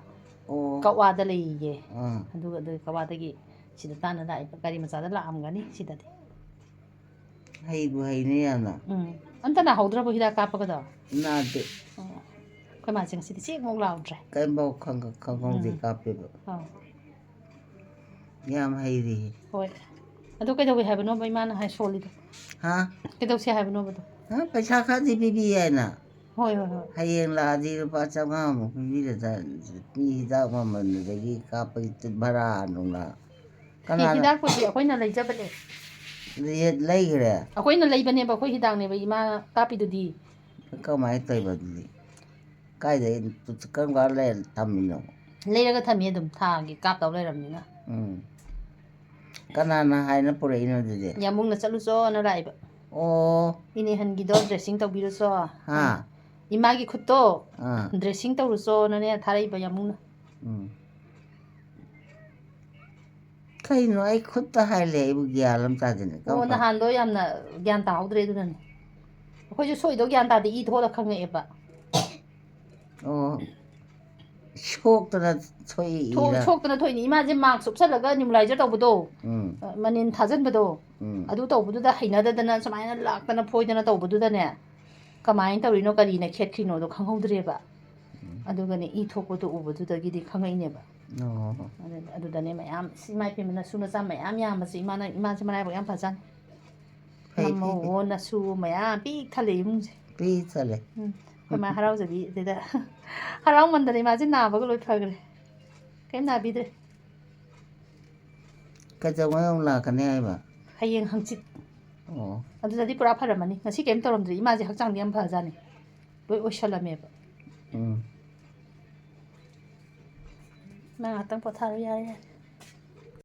ꯑꯣ꯫ ꯀꯛꯋꯥꯗ ꯂꯩꯌꯦ꯫ ꯑꯥ꯫ ꯑꯗꯨꯒ ꯑꯗꯨ ꯀꯛꯋꯥꯗꯒꯤ ꯁꯤꯗ ꯇꯥꯟꯅ ꯂꯥꯛꯏꯕ, ꯒꯥꯔꯤ ꯃꯆꯥꯗ ꯂꯥꯛꯑꯝꯒꯅꯤ ꯁꯤꯗꯗꯤ꯫ ꯍꯩꯕꯨ ꯍꯩꯅꯦ ꯌꯥꯝꯅ꯫ ꯎꯝ꯫ ꯑꯝꯇ ꯅꯥꯍꯧꯗ꯭ꯔꯕꯣ ꯍꯤꯗꯥꯛ ꯀꯥꯞꯄꯒꯗꯣ? ꯅꯥꯗꯦ꯫ ꯑꯣ꯫ ꯑꯩꯈꯣꯏ ꯃꯥꯁꯦ ꯉꯁꯤꯗꯤ ꯆꯦꯛꯃꯨꯛ ꯂꯥꯎꯗ꯭ꯔꯦ꯫ ꯀꯩꯝꯐꯥꯎ ꯈꯪ-, ꯈꯪꯍꯧꯗꯦ ꯎꯝ꯫ ꯀꯥꯞꯄꯦꯕ꯫ ꯑꯥꯎ꯫ ꯌꯥꯝ ꯍꯩꯔꯦ꯫ ꯍꯣꯏ꯫ ꯑꯗꯣ ꯀꯩꯗꯧꯋꯦ ꯍꯥꯏꯕꯅꯣꯕ ꯏꯃꯥꯅ ꯍꯥꯏ ꯁꯣꯜꯂꯤꯗꯣ? ꯍꯥ? ꯀꯩꯗꯧꯁꯦ ꯍꯥꯏꯕꯅꯣꯕꯗꯣ? ꯍꯥ? ꯄꯩꯁꯥ ꯈꯔꯗꯤ ꯄꯤꯕꯤ ꯌꯥꯏꯅ꯫ ꯍꯣꯏ, ꯍꯣꯏ, ꯍꯣꯏ꯫ ꯍꯌꯦꯡ ꯂꯥꯛꯑꯗꯤ ꯂꯨꯄꯥ ꯆꯥꯝꯃꯉꯥꯃꯨꯛ ꯄꯤꯕꯤꯔꯗ ꯃꯤ ꯍꯤꯗꯥꯛ ꯃꯃꯜꯗꯨꯗꯒꯤ ꯀꯥꯞꯄꯒꯤ ꯚꯔꯥ ꯅꯨꯡꯂꯥ꯫ ꯑꯦ, ꯀꯅꯥꯅ? ꯍꯤꯗꯥꯛꯄꯨꯗꯤ ꯑꯩꯈꯣꯏꯅ ꯂꯩꯖꯕꯅꯦ꯫ ꯂꯩ-, ꯂꯩꯈ꯭ꯔꯦ? ꯑꯩꯈꯣꯏꯅ ꯂꯩꯕꯅꯦꯕ, ꯑꯩꯈꯣꯏ ꯍꯤꯗꯥꯛꯅꯦꯕ ꯏꯃꯥ ꯀꯥꯞꯄꯤꯗꯨꯗꯤ꯫ ꯀꯃꯥꯏꯅ ꯇꯧꯔꯤꯕ ꯑꯗꯨꯗꯤ? ꯀꯥꯏꯗꯩ, ꯀꯔꯝ ꯀꯥꯟ ꯂꯩꯔ ꯊꯝꯃꯤꯅꯣ? ꯂꯩꯔꯒ ꯊꯝꯃꯤ ꯑꯗꯨꯝ, ꯊꯥꯒꯤ ꯀꯥꯞꯇꯧ ꯂꯩꯔꯕꯅꯤꯅ꯫ ꯎꯝ꯫ ꯀꯅꯥꯅ ꯍꯥꯏꯅ ꯄꯨꯔꯛꯏꯅꯣ ꯑꯗꯨꯗꯤ? ꯌꯥꯃꯨꯡꯅ ꯆꯠꯂꯨꯆꯣꯅ ꯂꯥꯛꯏꯕ꯫ ꯑꯣ꯫ ꯏꯅꯦ ꯍꯟꯒꯤꯗꯣ dressing ꯇꯧꯕꯤꯔꯨꯆꯣ꯫ ꯍꯥ? ꯏꯃꯥꯒꯤ ꯈꯨꯠꯇꯣ ꯑꯥ꯫ Dressing ꯇꯧꯔꯨꯆꯣꯅꯅꯦ ꯊꯥꯔꯛꯏꯕ ꯌꯥꯃꯨꯡꯅ꯫ ꯎꯝ꯫ ꯀꯩꯅꯣ ꯑꯩ ꯈꯨꯠꯇ ꯍꯥꯏꯂꯦ, ꯑꯩꯕꯨ ꯒ꯭ꯌꯥꯟ ꯑꯃ ꯇꯥꯗꯦꯅꯦ꯫ ꯑꯣ, ꯀꯔꯝ ꯀꯥꯟ- ꯅꯍꯥꯟꯗꯣ ꯌꯥꯝꯅ ꯒ꯭ꯌꯥꯟ ꯇꯥꯍꯧꯗ꯭ꯔꯦ, ꯑꯗꯨꯅꯅꯦ꯫ ꯑꯩꯈꯣꯏꯁꯨ ꯁꯣꯏꯗꯧ ꯒ꯭ꯌꯥꯟ ꯇꯥꯗꯦ, ꯏ ꯊꯣꯛꯂ ꯈꯪꯉꯛꯑꯦꯕ꯫ ꯑꯣ, ꯁꯣꯛꯇꯅ ꯊꯣꯛꯏ ꯊꯣꯛ- ꯏꯔꯥ? ꯁꯣꯛꯇꯅ ꯊꯣꯛꯏꯅꯤ꯫ ꯏꯃꯥꯁꯦ ꯃꯥꯛꯁ ꯎꯞꯁꯜꯂꯒ ꯅꯤꯕꯨꯂꯥꯏꯖꯔ ꯇꯧꯕꯗꯣ, ꯎꯝ꯫ ꯑ, ꯃꯅꯤꯟ ꯊꯥꯖꯟꯕꯗꯣ, ꯎꯝ꯫ ꯑꯗꯨ ꯇꯧꯕꯗꯨꯗ ꯍꯩꯅꯗꯗꯅ ꯁꯨꯃꯥꯏꯅ ꯂꯥꯛꯇꯅ ꯐꯣꯏꯗꯅ ꯇꯧꯕꯗꯨꯗꯅꯦ, ꯀꯃꯥꯏꯅ ꯇꯧꯔꯤꯅꯣ, ꯀꯔꯤꯅ ꯈꯦꯠꯈ꯭ꯔꯤꯅꯣꯗꯣ ꯈꯪꯍꯧꯗ꯭ꯔꯦꯕ꯫ ꯎꯝ꯫ ꯑꯗꯨꯒꯅꯦ, ꯏ ꯊꯣꯛꯄꯗꯣ ꯎꯕꯗꯨꯗꯒꯤꯗꯤ ꯈꯪꯉꯛꯏꯅꯦꯕ꯫ ꯑꯣ꯫ ꯑꯗꯨ-, ꯑꯗꯨꯗꯅꯦ ꯃꯌꯥꯝ, "ꯁꯤ ꯏꯃꯥ ꯏꯄꯦꯝꯃ, ꯅꯁꯨ ꯅꯆꯥ ꯃꯌꯥꯝ ꯌꯥꯝꯕꯁꯦ, ꯏꯃꯥꯅ, ꯏꯃꯥꯁꯦ ꯃꯔꯥꯏꯕꯛ ꯌꯥꯝ ꯐꯖꯥꯠꯅꯤ꯫ ꯐꯩ, ꯐꯩ, ꯐꯩ꯫ ꯅꯃꯧ, ꯅꯁꯨ ꯃꯌꯥꯝ ꯄꯤꯛ ꯊꯜꯂꯦ ꯏꯃꯨꯡꯁꯦ"꯫ ꯄꯤꯛ ꯊꯜꯂꯦ꯫ ꯎꯝ꯫ ꯑꯩꯈꯣꯏ ꯃꯥ ꯍꯔꯥꯎꯖꯕꯤ ꯑꯗꯨꯗ ꯍꯔꯥꯎꯃꯟꯗꯅ ꯏꯃꯥꯁꯦ ꯅꯥꯕꯒ ꯂꯣꯏ ꯐꯈ꯭ꯔꯦ꯫ ꯀꯩꯝ ꯅꯥꯕꯤꯗ꯭ꯔꯦ꯫ ꯀꯩꯗꯧꯉꯩ ꯑꯃꯨꯛ ꯂꯥꯛꯀꯅꯤ ꯍꯥꯏꯕ? ꯍꯌꯦꯡ ꯍꯪꯆꯤꯠ꯫ ꯑꯣ꯫ ꯑꯗꯨꯗꯗꯤ ꯄꯨꯔꯥ ꯐꯔꯝꯃꯅꯤ꯫ ꯉꯁꯤ ꯀꯩꯝ ꯇꯧꯔꯝꯗ꯭ꯔꯤ꯫ ꯏꯃꯥꯁꯦ ꯍꯛꯆꯥꯡꯗꯤ ꯌꯥꯝ ꯐꯖꯥꯠꯅꯤ꯫ ꯂꯣꯏ ꯑꯣꯏꯁꯜꯂꯝꯃꯦꯕ꯫ ꯎꯝ꯫ ꯅꯪ ꯉꯥꯛꯇꯪ ꯄꯣꯊꯥꯔꯣ, ꯌꯥꯔꯦ, ꯌꯥꯔꯦ꯫